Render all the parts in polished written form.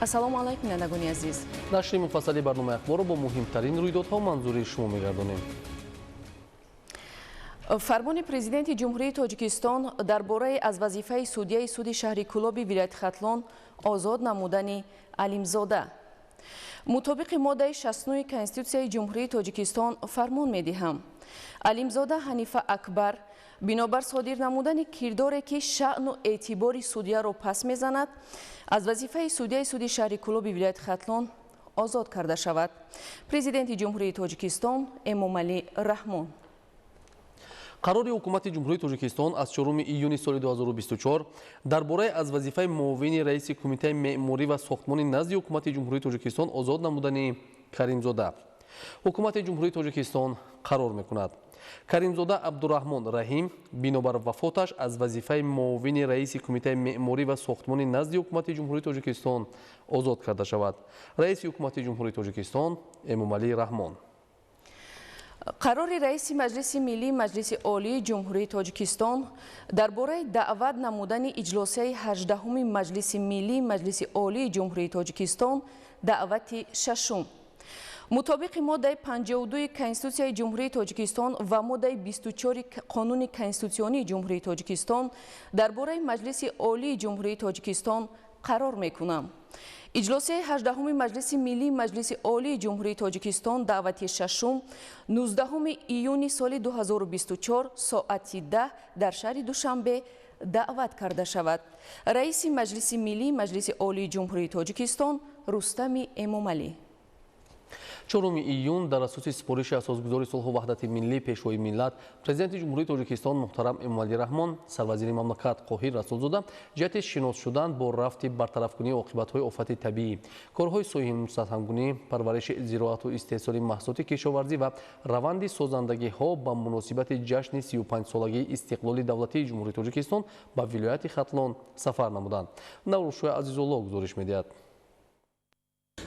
Ассалому алайкум, бинандагони азиз. Нашри муфассали барномаи ахборро бо муҳимтарин рӯйдодҳо манзури шумо мегардонем. Фармони Президенти Ҷумҳурии Тоҷикистон дар бораи аз вазифаи судяи суди шаҳри Кӯлоби вилояти Хатлон озод намудани Алимзода. Мутобиқи моддаи 69 Конститутсияи Ҷумҳурии Тоҷикистон фармон медиҳам. Алимзода Ҳанифа Акбар бинобар содир намудани кирдоре, ки шаъну эътибори судяро пас мезанад, аз вазифаи судяи суди шаҳри Кӯлоби вилояти Хатлон озод карда шавад. Президенти Ҷумҳурии Тоҷикистон Эмомалӣ Раҳмон. Қарори Ҳукумати Ҷумҳурии Тоҷикистон аз 4 июни соли 2024 дар бораи аз вазифаи муовини раиси Кумитаи меъморӣ ва сохтмони назди Ҳукумати Ҷумҳурии Тоҷикистон озод намудани Каримзода. Ҳукумати Ҷумҳурии Тоҷикистон қарор мекунад: Каримзода Абдураҳмон Раҳим бинобар вафоташ аз вазифаи муовини раиси Кумитаи меъморӣ ва сохтмони назди Ҳукумати Ҷумҳурии Тоҷикистон озод карда шавад. Раиси Ҳукумати Ҷумҳурии Тоҷикистон Эмомалӣ Раҳмон. Қарори Раиси Маҷлиси Миллии Маҷлиси Олии Ҷумҳурии Тоҷикистон дар бораи даъват намудани иҷлосияи 18-уми Маҷлиси Миллии Маҷлиси Олии Ҷумҳурии Тоҷикистон, даъвати шашум. Мутобиқи моддаи 52 Конститутсияи Ҷумҳурии Тоҷикистон ва моддаи 24 Қонуни конститутсионии Ҷумҳурии Тоҷикистон дар бораи Маҷлиси Олии Ҷумҳурии Тоҷикистон қарор мекунам. Иҷлосияи 18-уми Маҷлиси Миллии Маҷлиси Олии Ҷумҳурии Тоҷикистон, даъвати шашум, 19 июни соли 2024 соати 10 дар шаҳри Душанбе даъват карда шавад. Раиси Маҷлиси Миллии Маҷлиси Олии Ҷумҳурии Тоҷикистон Рустами Эмомалӣ. 4 июн дар асоси супориши Асосгузори сулҳу ваҳдати миллӣ, Пешвои миллат, Президенти Ҷумҳурии Тоҷикистон муҳтарам Эмомалӣ Раҳмон, сарвазири мамлакат Қоҳир Расулзода ҷиҳати шинос шудан бо рафти бартарафкунии оқибатҳои офати табиӣ, корҳои соҳиби мустаҳкамкунӣ, парвариши зироату истеҳсоли маҳсулоти кишоварзӣ ва раванди созандагиҳо ба муносибати ҷашни 35-солагии истиқлоли давлатии Ҷумҳурии Тоҷикистон ба вилояти Хатлон сафар намуданд. Наврӯзшоҳ Азизулло гузориш медиҳад.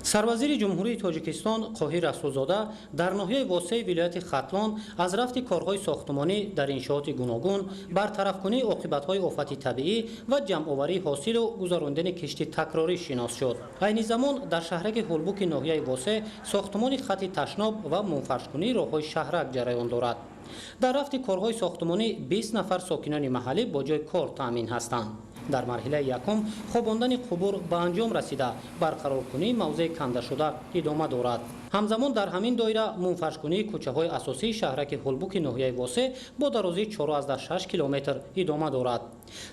Сарвазири Ҷумҳурии Тоҷикистон Қоҳир Расулзода дар ноҳияи Восеи вилояти Хатлон аз рафти корҳои сохтмонӣ дар иншооти гуногун, бартарафкунии оқибатҳои офати табиӣ ва ҷамъоварии ҳосилу гузарондани кишти такрорӣ шинос шуд. Айни замон дар шаҳраки Ҳулбуки ноҳияи Восе сохтмони хати ташноб ва мунфаршкунии роҳҳои шаҳрак ҷараён дорад. Дар рафти корҳои сохтмонӣ 20 нафар сокинони маҳаллӣ бо ҷои кор таъмин ҳастанд. Дар марҳилаи якум хобондани қубур ба анҷом расида, барқароркунии мавзеи кандашуда идома дорад. Ҳамзамон дар ҳамин доира мунфаршкунии кӯчаҳои асосии шаҳраки Ҳулбуки ноҳияи Восе бо дарозии 4,6 километр идома дорад.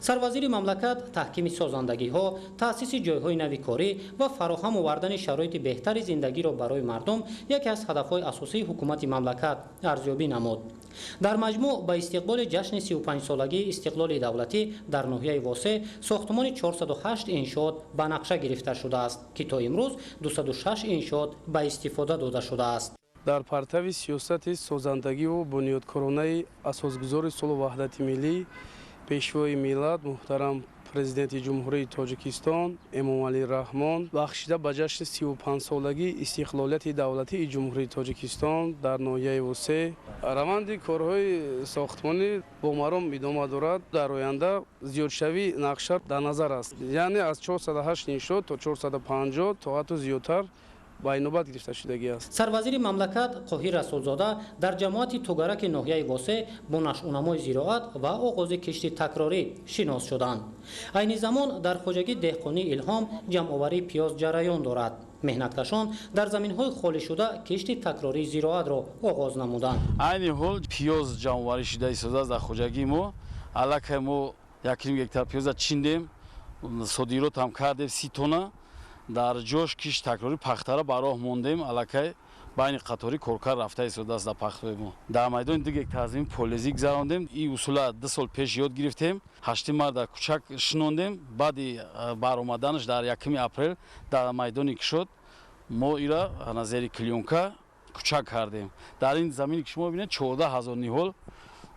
Сарвазири мамлакат таҳкими созандагиҳо, таъсиси ҷойҳои нави корӣ ва фароҳам овардани шароити беҳтари зиндагиро барои мардум яке аз ҳадафҳои асосии ҳукумати мамлакат арзёбӣ намуд. Дар маҷмӯъ ба истиқболи ҷашни 35-солагии истиқлоли давлатӣ дар ноҳияи Восе сохтмони 408 иншоот ба нақша гирифта шудааст, ки то имрӯз 206 иншоот ба истифода дода шудааст. Дар партави сиёсати созандагиву бунёдкоронаи Асосгузори сулҳу ваҳдати миллӣ, Пешвои миллат, муҳтарам Президенти Ҷумҳурии Тоҷикистон Эмомалӣ Раҳмон, бахшида ба ҷашни 35-солагии истиқлолияти давлатии Ҷумҳурии Тоҷикистон, дар ноҳияи Восе раванди корҳои сохтмонӣ бо маром идома дорад. Дар оянда зиёдшавии нақша дар назар аст, яъне аз 408 иншоот то 450, то ҳатто зиёдтар ба инобат гирифта шудагӣ аст. Сарвазири мамлакат Қоҳир Расулзода дар ҷамоати Тугараки ноҳияи Восе бо нашъунамои зироат ва оғози кишти такрорӣ шинос шуданд. Айни замон дар хоҷагии деҳқонии Илҳом ҷамъоварии пиёз ҷараён дорад. Меҳнаткашон дар заминҳои холишуда кишти такрории зироатро оғоз намуданд. Айни ҳол пиёз ҷамъоварӣ шуда истодааст дар хоҷагии мо. Аллакай мо 1,5 гектар пиёза чиндем, содирот ҳам кардем 30 тонна. Дар ҷош кишт такрорӣ пахтара ба роҳ мондем. Аллакай байни қаторӣ коркар рафта истодааст дар пахтаи мо. Дар майдони 2 гектар замин полезӣ гузарондем. Ин усула 2 сол пеш ёд гирифтем. 8 март дар кӯчак шинондем. Баъди баромаданаш дар 1 апрел дар майдони кишод мо ира зери клёнка кӯчак кардем. Дар ин замине, ки шумо бибинед, 14 000 ниҳол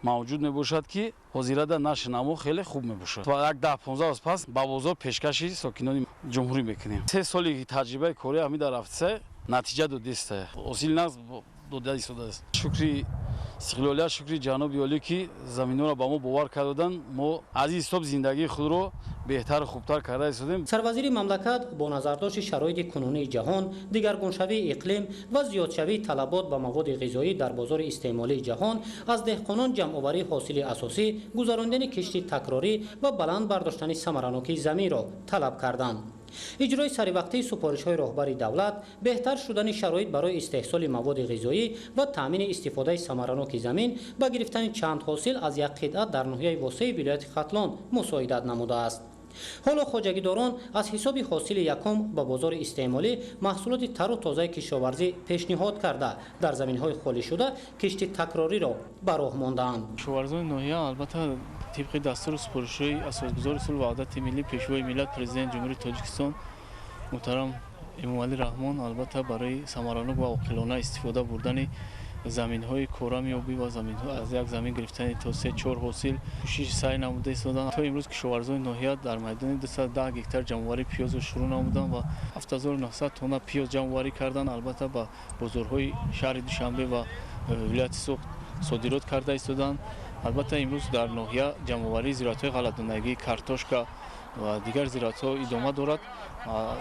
мавҷуд мебошад, ки ҳозирада нашъунамо хеле хуб мебошад ва як 10-15 рӯз пас ба бозор пешкаши сокинони ҷумҳурӣ мекунем. 3 соли таҷрибаи корӣ ҳамин дар рафтиса натиҷа додиста, ҳосили нағз дода истодааст. Шукри Истиқлолият шукри ҷаноби олӣ, ки заминҳоро ба мо бовар карда доданд. Мо аз ин ҳисоб зиндагии худро беҳтару хубтар карда истодем. Сарвазири мамлакат бо назардошти шароити кунунии ҷаҳон, дигаргуншавии иқлим ва зиёдшавии талабот ба маводи ғизоӣ дар бозори истеъмолии ҷаҳон аз деҳқонон ҷамъоварии ҳосили асосӣ, гузарондани кишти такрорӣ ва баланд бардоштани самаранокии заминро талаб карданд. Иҷрои саривақтии супоришҳои роҳбари давлат, беҳтар шудани шароит барои истеҳсоли маводи ғизоӣ ва таъмини истифодаи самараноки замин ба гирифтани чанд ҳосил аз як қитъа дар ноҳияи Восеи вилояти Хатлон мусоидат намудааст. Ҳоло хоҷагидорон аз ҳисоби ҳосили якум ба бозори истеъмолӣ маҳсулоти тару тозаи кишоварзӣ пешниҳод карда, дар заминҳои холишуда кишти такрориро ба роҳ мондаанд. Кишоварзони ноҳия албатта тибқи дастуру супоришҳои асосгузори сулҳу ваҳдати миллӣ, пешвои миллат, президенти Ҷумҳурии Тоҷикистон муҳтарам Эмомалӣ Раҳмон, албатта барои самаранок ва оқилона истифода бурдани заминҳои корами обӣ ва аз як замин гирифтани то 3-4 ҳосил кӯшиши саъй намуда истоданд. То имрӯз кишоварзони ноҳия дар майдони 210 гектар ҷамъоварии пиёзро шурӯъ намуданд ва 7900 тонна пиёз ҷамъоварӣ карданд. Албатта ба бозорҳои шаҳри Душанбе ва вилояти Суғд содирот карда истоданд. Албатта имрӯз дар ноҳия ҷамъоварии зироатҳои ғалладонагӣ, картошка ва дигар зироатҳо идома дорад.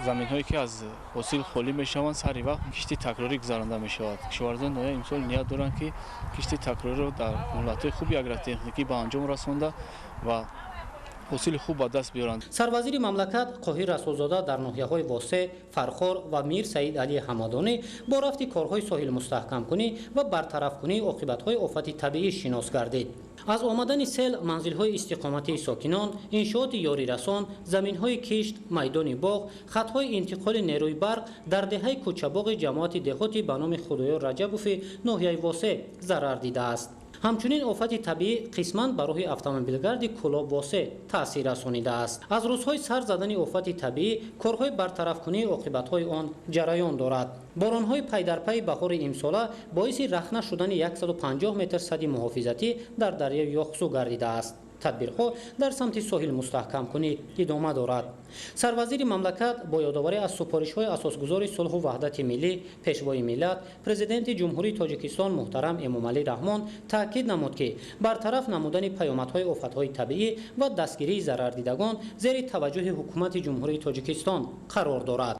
Заминҳое ки аз ҳосил холӣ мешаванд, сари вақт кишти такрорӣ гузаронда мешавад. Кишоварзони ноҳия имсол ният доранд, ки кишти такрориро дар муҳлатҳои хуби агротехникӣ ба анҷом расонда ва ҳосили хуб ба даст биёранд. Сарвазири мамлакат Қоҳир Расулзода дар ноҳияҳои Восе, Фархор ва Мир Саид Алии Ҳамадонӣ бо рафти корҳои соҳилмустаҳкамкунӣ ва бартарафкунии оқибатҳои офати табиӣ шинос гардид. Аз омадани сел манзилҳои истиқоматии сокинон, иншооти ёрирасон, заминҳои кишт, майдони боғ, хатҳои интиқоли нерӯи барқ дар деҳаи Кӯчабоғи ҷамоати деҳоти ба номи Худоёр Раҷабови ноҳияи Восе зарар дидааст. Ҳамчунин офати табиӣ қисман ба роҳи автомобилгарди Кӯлоб Восе таъсир расонидааст. Аз рӯзҳои сар задани офати табиӣ корҳои бартарафкунии оқибатҳои он ҷараён дорад. Боронҳои пайдарпайи баҳори имсола боиси рахна шудани 150 метр сади муҳофизатӣ дар дарёи Ёхсу гардидааст. Тадбирҳо дар самти соҳил мустаҳкамкунӣ идома дорад. Сарвазири мамлакат бо ёдоварӣ аз супоришҳои асосгузори сулҳу ваҳдати миллӣ, пешвои миллат, президенти Ҷумҳурии Тоҷикистон муҳтарам Эмомалӣ Раҳмон таъкид намуд, ки бартараф намудани паёмадҳои офатҳои табиӣ ва дастгирии зарардидагон зери таваҷҷӯҳи ҳукумати Ҷумҳурии Тоҷикистон қарор дорад.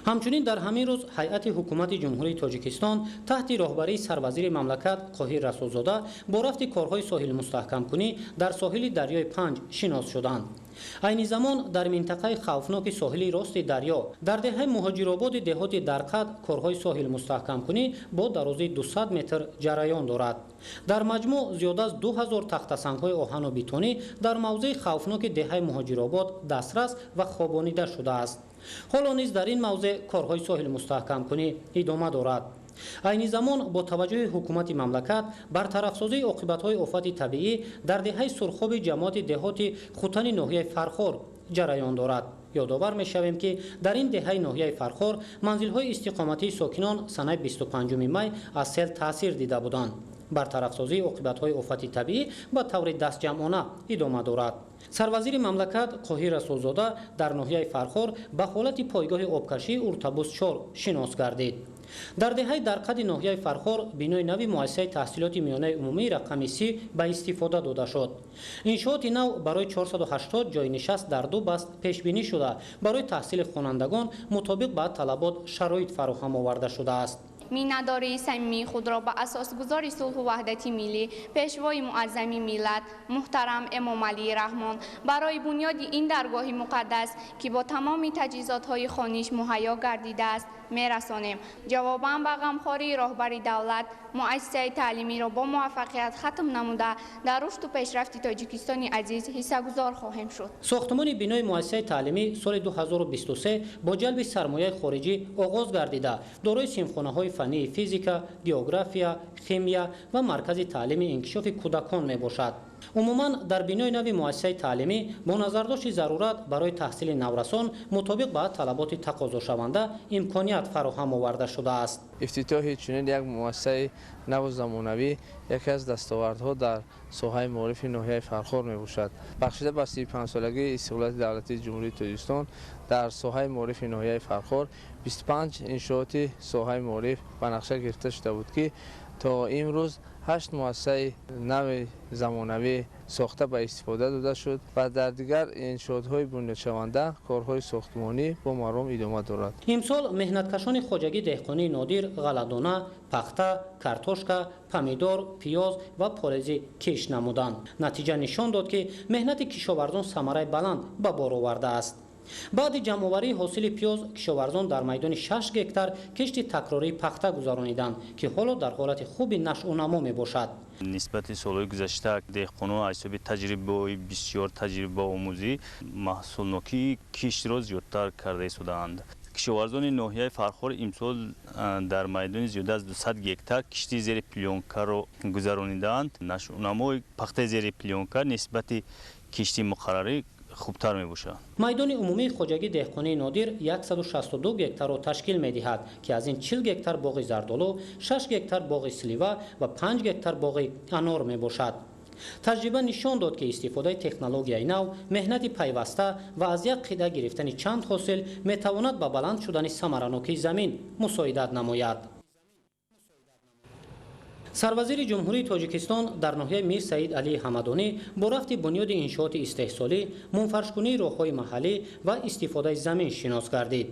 Ҳамчунин дар ҳамин рӯз ҳайати ҳукумати Ҷумҳурии Тоҷикистон таҳти роҳбарии сарвазири мамлакат Қоҳир Расулзода бо рафти корҳои соҳилмустаҳкамкунӣ дар соҳили дарёи Панҷ шинос шуданд. Айни замон дар минтақаи хавфноки соҳили рости дарё дар деҳаи Муҳоҷирободи деҳоти Дарқад корҳои соҳилмустаҳкамкунӣ бо дарозии 200 метр ҷараён дорад. Дар маҷмӯъ зиёда аз 2000 тахтасангҳои оҳану бетонӣ дар мавзеи хавфноки деҳаи Муҳоҷиробод дастрас ва хобонида шудааст. Ҳоло низ дар ин мавзеъ корҳои соҳилмустаҳкамкунӣ идома дорад. Айни замон бо таваҷҷӯҳи ҳукумати мамлакат бартарафсозии оқибатҳои офати табиӣ дар деҳаи Сурхоби ҷамоати деҳоти Хутани ноҳияи Фархор ҷараён дорад. Ёдовар мешавем, ки дар ин деҳаи ноҳияи Фархор манзилҳои истиқоматии сокинон санаи 25 май аз сел таъсир дида буданд. Бартарафсозии оқибатҳои офати табиӣ ба таври дастҷамъона идома дорад. Сарвазири мамлакат Қоҳир Расулзода дар ноҳияи Фархор ба ҳолати пойгоҳи обкашии Уртабуз 4 шинос гардид. Дар деҳаи Дарқади ноҳияи Фархор бинои нави муассисаи таҳсилоти миёнаи умумии рақами 30 ба истифода дода шуд. Иншооти нав барои 480 ҷойнишаст дар ду баст пешбинӣ шуда, барои таҳсили хонандагон мутобиқ ба талабот шароит фароҳам оварда шудааст. Миннатдории самимии худро ба асосгузори сулҳу ваҳдати миллӣ, пешвои муаззами миллат муҳтарам Эмомалӣ Раҳмон барои бунёди ин даргоҳи муқаддас, ки бо тамоми таҷҳизотҳои хониш муҳайё гардидааст, мерасонем. Ҷавобан ба ғамхории роҳбари давлат муассисаи таълимиро бо муваффақият хатм намуда, дар рушду пешрафти Тоҷикистони азиз ҳиссагузор хоҳем шуд. Сохтмони бинои муассисаи таълимӣ соли 2023 бо ҷалби сармояи хориҷӣ оғоз гардида, дорои синфхонаҳои фаннии физика, география, химия ва маркази таълими инкишофи кӯдакон мебошад. Умуман дар бинои нави муассисаи таълимӣ бо назардошти зарурат барои таҳсили наврасон мутобиқ ба талаботи тақозошаванда имконият фароҳам оварда шудааст. Ифтитоҳи чунин як муассисаи наву замонавӣ яке аз дастовардҳо дар соҳаи маорифи ноҳияи Фархор мебошад. Бахшида ба 35-солагии истиқлолияти давлатии Ҷумҳурии Тоҷикистон дар соҳаи маорифи ноҳияи Фархор 25 иншооти соҳаи маориф ба нақша гирифта шуда буд, ки То имрӯз 8 муассисаи нави замонавӣ сохта ба истифода дода шуд ва дар дигар иншоотҳои бунёдшаванда корҳои сохтмонӣ бо маром идома дорад. Имсол меҳнаткашони хоҷагии деҳқонии Нодир ғалладона, пахта, картошка, помидор, пиёз ва полезӣ кишт намуданд. Натиҷа нишон дод, ки меҳнати кишоварзон самараи баланд ба бор овардааст. Баъди ҷамъоварии ҳосили пиёз кишоварзон дар майдони 6 гектар кишти такрории пахта гузарониданд, ки ҳоло дар ҳолати хуби нашъунамо мебошад. Нисбати солҳои гузашта деҳқонон аз ҳисоби таҷрибаҳои бисёр, таҷрибаомӯзӣ маҳсулнокии киштро зиёдтар карда истодаанд. Кишоварзони ноҳияи Фархор имсол дар майдони зиёда аз 200 гектар кишти зери плёнкаро гузаронидаанд. Нашъунамои пахтаи зери плёнка нисбати кишти муқаррарӣ хубтар мебошад. Майдони умумии хоҷагии деҳқонии Нодир 162 гектарро ташкил медиҳад, ки аз ин 40 гектар боғи зардолу, 6 гектар боғи слива ва 5 гектар боғи анор мебошад. Таҷриба нишон дод, ки истифодаи технологияи нав, меҳнати пайваста ва аз як қида гирифтани чанд ҳосил метавонад ба баланд шудани самаранокии замин мусоидат намояд. Сарвазири Ҷумҳурии Тоҷикистон дар ноҳияи Мир Саид Алии Ҳамадонӣ бо рафти бунёди иншооти истеҳсолӣ, мунфаршкунии роҳҳои маҳаллӣ ва истифодаи замин шинос гардид.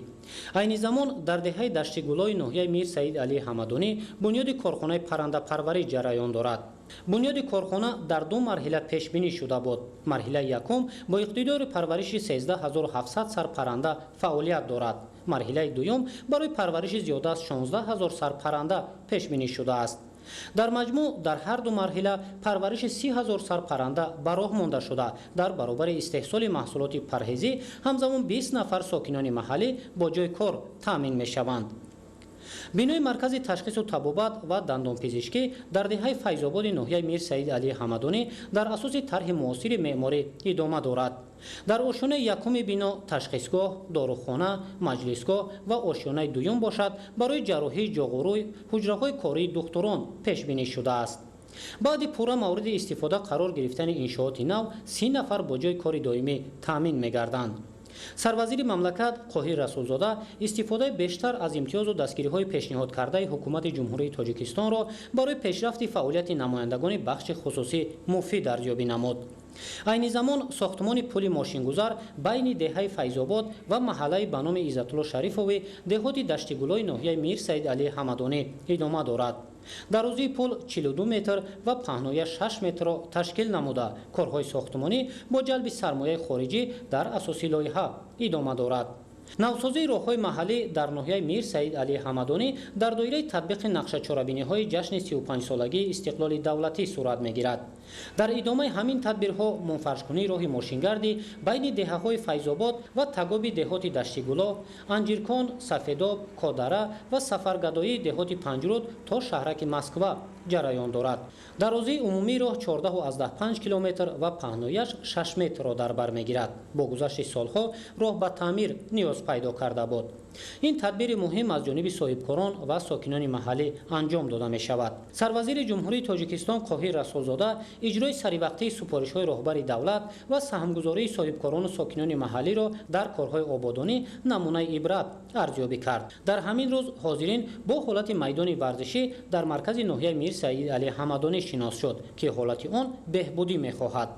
Айни замон дар деҳаи Даштигулои ноҳияи Мир Саид Алии Ҳамадонӣ бунёди корхонаи паррандапарварӣ ҷараён дорад. Бунёди корхона дар ду марҳила пешбинӣ шуда буд. Марҳилаи якум бо иқтидори парвариши 13700 сар парранда фаъолият дорад. Марҳилаи дуюм барои парвариши зиёда аз 16000 сар парранда пешбинӣ шудааст. Дар маҷмӯъ дар ҳар ду марҳила парвариши 30 000 сар парранда ба роҳ монда шуда, дар баробари истеҳсоли маҳсулоти парҳезӣ ҳамзамон 20 нафар сокинони маҳаллӣ бо ҷои кор таъмин мешаванд. Бинои маркази ташхису табобат ва дандонпизишкӣ дар деҳаи Файзободи ноҳияи Мир Саид Алии Ҳамадонӣ дар асоси тарҳи муосири меъморӣ идома дорад. Дар ошёнаи якуми бино ташхисгоҳ, дорухона, маҷлисгоҳ ва ошёнаи дуюм бошад барои ҷарроҳии ҷоғурӯй, ҳуҷраҳои кории духтурон пешбинӣ шудааст. Баъди пурра мавриди истифода қарор гирифтани иншооти нав 30 нафар бо ҷои кори доимӣ таъмин мегарданд. Сарвазири мамлакат Қоҳир Расулзода истифодаи бештар аз имтиёзу дастгириҳои пешниҳодкардаи ҳукумати Ҷумҳурии Тоҷикистонро барои пешрафти фаъолияти намояндагони бахши хусусӣ муфид арзёбӣ намуд. Айни замон сохтмони пули мошингузар байни деҳаи Файзобод ва маҳаллаи ба номи Иззатулло Шарифови деҳоти Даштигулои ноҳияи Мир Саид Алии Ҳамадонӣ идома дорад. Дарозии пул 42 метр ва паҳнояш 6 метрро ташкил намуда, корҳои сохтмонӣ бо ҷалби сармояи хориҷӣ дар асоси лоиҳа идома дорад. Навсозии роҳҳои маҳаллӣ дар ноҳияи Мир Саид Алии Ҳамадонӣ дар доираи татбиқи нақшачорабиниҳои ҷашни 35-солагии истиқлоли давлатӣ сурат мегирад. Дар идомаи ҳамин тадбирҳо мунфаршкунии роҳи мошингардӣ байни деҳаҳои Файзобод ва тагоби деҳоти Даштигуло, Анҷиркон, Сафедоб, Кодара ва сафаргадоии деҳоти Панҷруд то шаҳраки Москва ҷараён дорад. Дарозии умумии роҳ 14,5 километр ва паҳнояш 6 метрро дар бар мегирад. Бо гузашти солҳо роҳ ба таъмир ниёз пайдо карда буд. Ин тадбири муҳим аз ҷониби соҳибкорон ва сокинони маҳаллӣ анҷом дода мешавад. Сарвазири Ҷумҳурии Тоҷикистон Қоҳир Расулзода иҷрои саривақтии супоришҳои роҳбари давлат ва саҳмгузории соҳибкорону сокинони маҳаллиро дар корҳои ободонӣ намунаи ибрат арзёбӣ кард. Дар ҳамин рӯз ҳозирин бо ҳолати майдони варзишӣ дар маркази ноҳияи Мир Саид Алии Ҳамадонӣ шинос шуд, ки ҳолати он беҳбудӣ мехоҳад.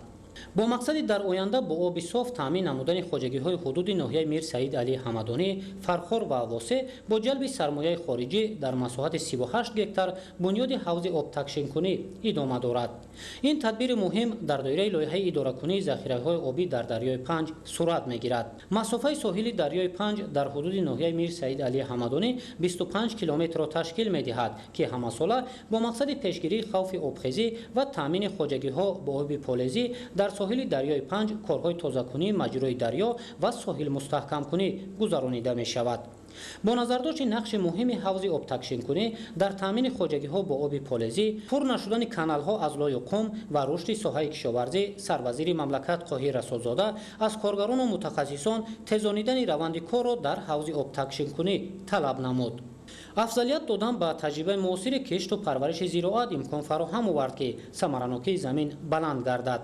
Бо мақсади дар оянда бо оби соф таъмин намудани хоҷагиҳои ҳудуди ноҳияи Мир Саид Алии Ҳамадонӣ, Фархор ва Восеъ бо ҷалби сармояи хориҷӣ дар масоҳати 38 гектар бунёди ҳавзи обтакшинкунӣ идома дорад. Ин тадбири муҳим дар доираи лоиҳаи идоракунии захираҳои обӣ дар дарёи Панҷ сурат мегирад. Масофаи соҳили дарёи Панҷ дар ҳудуди ноҳияи Мир Саид Алии Ҳамадонӣ 25 километрро ташкил медиҳад, ки ҳамасола бо мақсади пешгирии хавфи обхезӣ ва таъмини хоҷагиҳо бо оби полезӣ дар соҳили дарёи Панҷ корҳои тозакунии маҷрои дарё ва соҳил мустаҳкамкунӣ гузаронида мешавад. Бо назардошти нақши муҳими ҳавзи обтакшинкунӣ дар таъмини хоҷагиҳо бо оби полезӣ, пур нашудани каналҳо аз лою қум ва рушди соҳаи кишоварзӣ, сарвазири мамлакат Қоҳир Расулзода аз коргарону мутахассисон тезонидани раванди корро дар ҳавзи обтакшинкунӣ талаб намуд. Афзалият додан ба таҷрибаи муосири кишту парвариши зироат имкон фароҳам овард, ки самаранокии замин баланд гардад.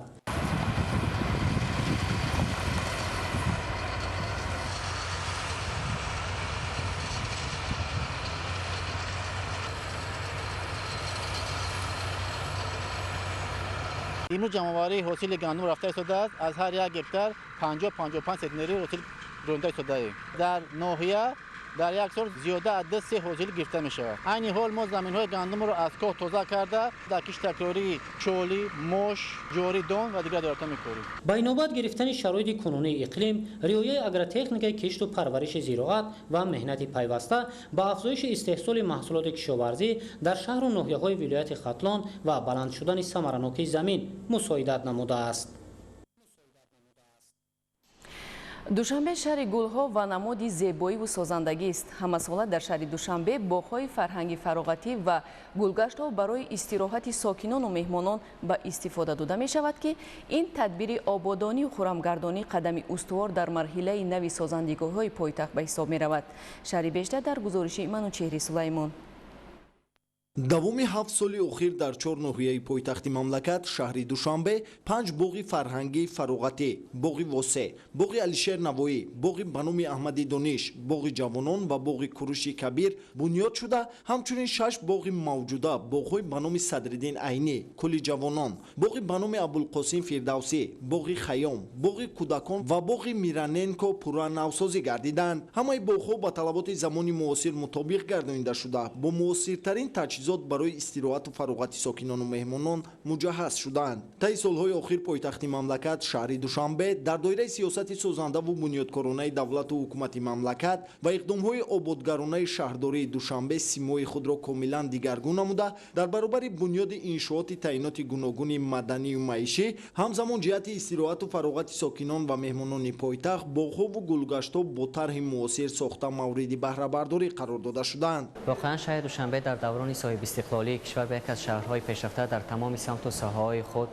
Имрӯз ҷамъоварии ҳосили гандум рафта истодааст. Аз ҳар як гектар 50-55 центнери ҳосил ронда истодаем. Дар ноҳия дар як сол зиёда аз 2-3 ҳосил гирифта мешавад. Айни ҳол мо заминҳои гандумро аз коҳ тоза карда, дар кишти такрории чолӣ, мош, ҷорӣ, дон ва дигар дората мекорем. Ба инобат гирифтани шароити кунунии иқлим, риояи агротехникаи кишту парвариши зироат ва меҳнати пайваста ба афзоиши истеҳсоли маҳсулоти кишоварзӣ дар шаҳру ноҳияҳои вилояти Хатлон ва баланд шудани самаранокии замин мусоидат намудааст. Душанбе шаҳри гулҳо ва намоди зебоиву созандагист. Ҳамасола дар шаҳри Душанбе боғҳои фарҳанги фароғатӣ ва гулгаштҳо барои истироҳати сокинону меҳмонон ба истифода дода мешавад, ки ин тадбири ободонию хурамгардонӣ қадами устувор дар марҳилаи нави созандагиҳои пойтахт ба ҳисоб меравад. Шаҳри бештар дар гузориши Манучеҳри Сулаймон. Давоми 7 соли охир дар 4 ноҳияи пойтахти мамлакат шаҳри Душанбе 5 боғи фарҳангии фароғатӣ, боғи Восе, боғи Алишер Навоӣ, боғи ба номи Аҳмади Дониш, боғи ҷавонон ва боғи Куруши Кабир бунёд шуда, ҳамчунин 6 боғи мавҷуда, боғҳои ба номи Садриддин Айнӣ, кӯли ҷавонон, боғи ба номи Абулқосим Фирдавсӣ, боғи Хайём, боғи кӯдакон ва боғи Мираненко пурра навсозӣ гардиданд. Ҳамаи боғҳо ба талаботи замони муосир мутобиқ гардонида шуда, бо муосиртарин таҷҳизот барои истироҳату фароғати сокинону меҳмонон муҷаҳҳаз шуданд. Таи солҳои охир пойтахти мамлакат шаҳри Душанбе дар доираи сиёсати созандаву бунёдкоронаи давлату ҳукумати мамлакат ва иқдомҳои ободгаронаи шаҳрдории Душанбе симои худро комилан дигаргун намуда, дар баробари бунёди иншооти таъиноти гуногуни маданию маишӣ, ҳамзамон ҷиҳати истироҳату фароғати сокинон ва меҳмонони пойтахт боғҳову гулгаштҳо бо тарҳи муосир сохта мавриди баҳрабардорӣ қарор дода шуданд. Воқеан шаҳри Душанбе дар даврони соҳибистиқлолии кишвар ба яке аз шаҳрҳои пешрафта дар тамоми самту соҳаҳои худ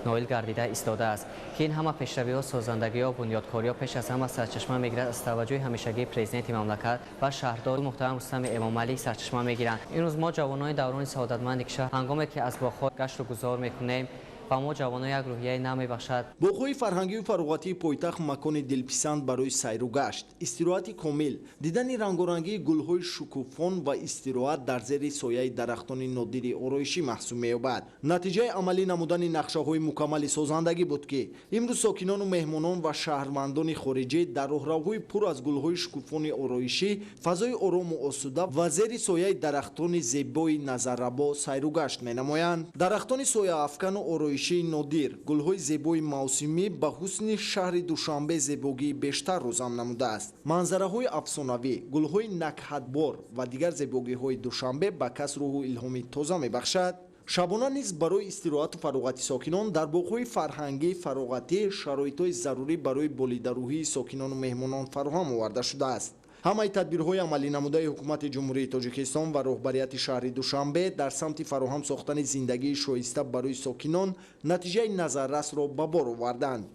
ноил гардида истодааст, ки ин ҳама пешравиҳо, созандагиҳо, бунёдкориҳо пеш аз ҳама сарчашма мегирад аз таваҷҷӯҳи ҳамешагии президенти мамлакат ва шаҳрдор муҳтарам Рустами Эмомалӣ сарчашма мегиранд. Имрӯз мо ҷавонони даврони саодатманди кишвар ҳангоме ки аз боғҳо гашту гузор мекунем, ба мо ҷавонон як рӯҳияи нав мебахшад. Боғҳои фарҳангию фароғатии пойтахт макони дилписанд барои сайру гашт, истироҳати комил, дидани рангорангии гулҳои шукуфон ва истироҳат дар зери сояи дарахтони нодири ороишӣ маҳсуб меёбад. Натиҷаи амалӣ намудани нақшаҳои мукаммали созандагӣ буд, ки имрӯз сокинону меҳмонон ва шаҳрвандони хориҷӣ дар роҳравҳои пур аз гулҳои шукуфони ороишӣ, фазои орому осуда ва зери сояи дарахтони зебои назаррабо сайру гашт менамоянд. Дарахтони сояафкану ороишии нодир, гулҳои зебои мавсимӣ ба ҳусни шаҳри Душанбе зебогии бештар рӯзам намудааст. Манзараҳои афсонавӣ, гулҳои накҳатбор ва дигар зебогиҳои Душанбе ба кас рӯҳу илҳоми тоза мебахшад. Шабона низ барои истироҳату фароғати сокинон дар боғҳои фарҳангии фароғатӣ шароитҳои зарурӣ барои болидарӯҳии сокинону меҳмонон фароҳам оварда шудааст. Ҳамаи тадбирҳои амалӣ намудаи ҳукумати Ҷумҳурии Тоҷикистон ва роҳбарияти шаҳри Душанбе дар самти фароҳам сохтани зиндагии шоиста барои сокинон натиҷаи назаррасро ба бор оварданд.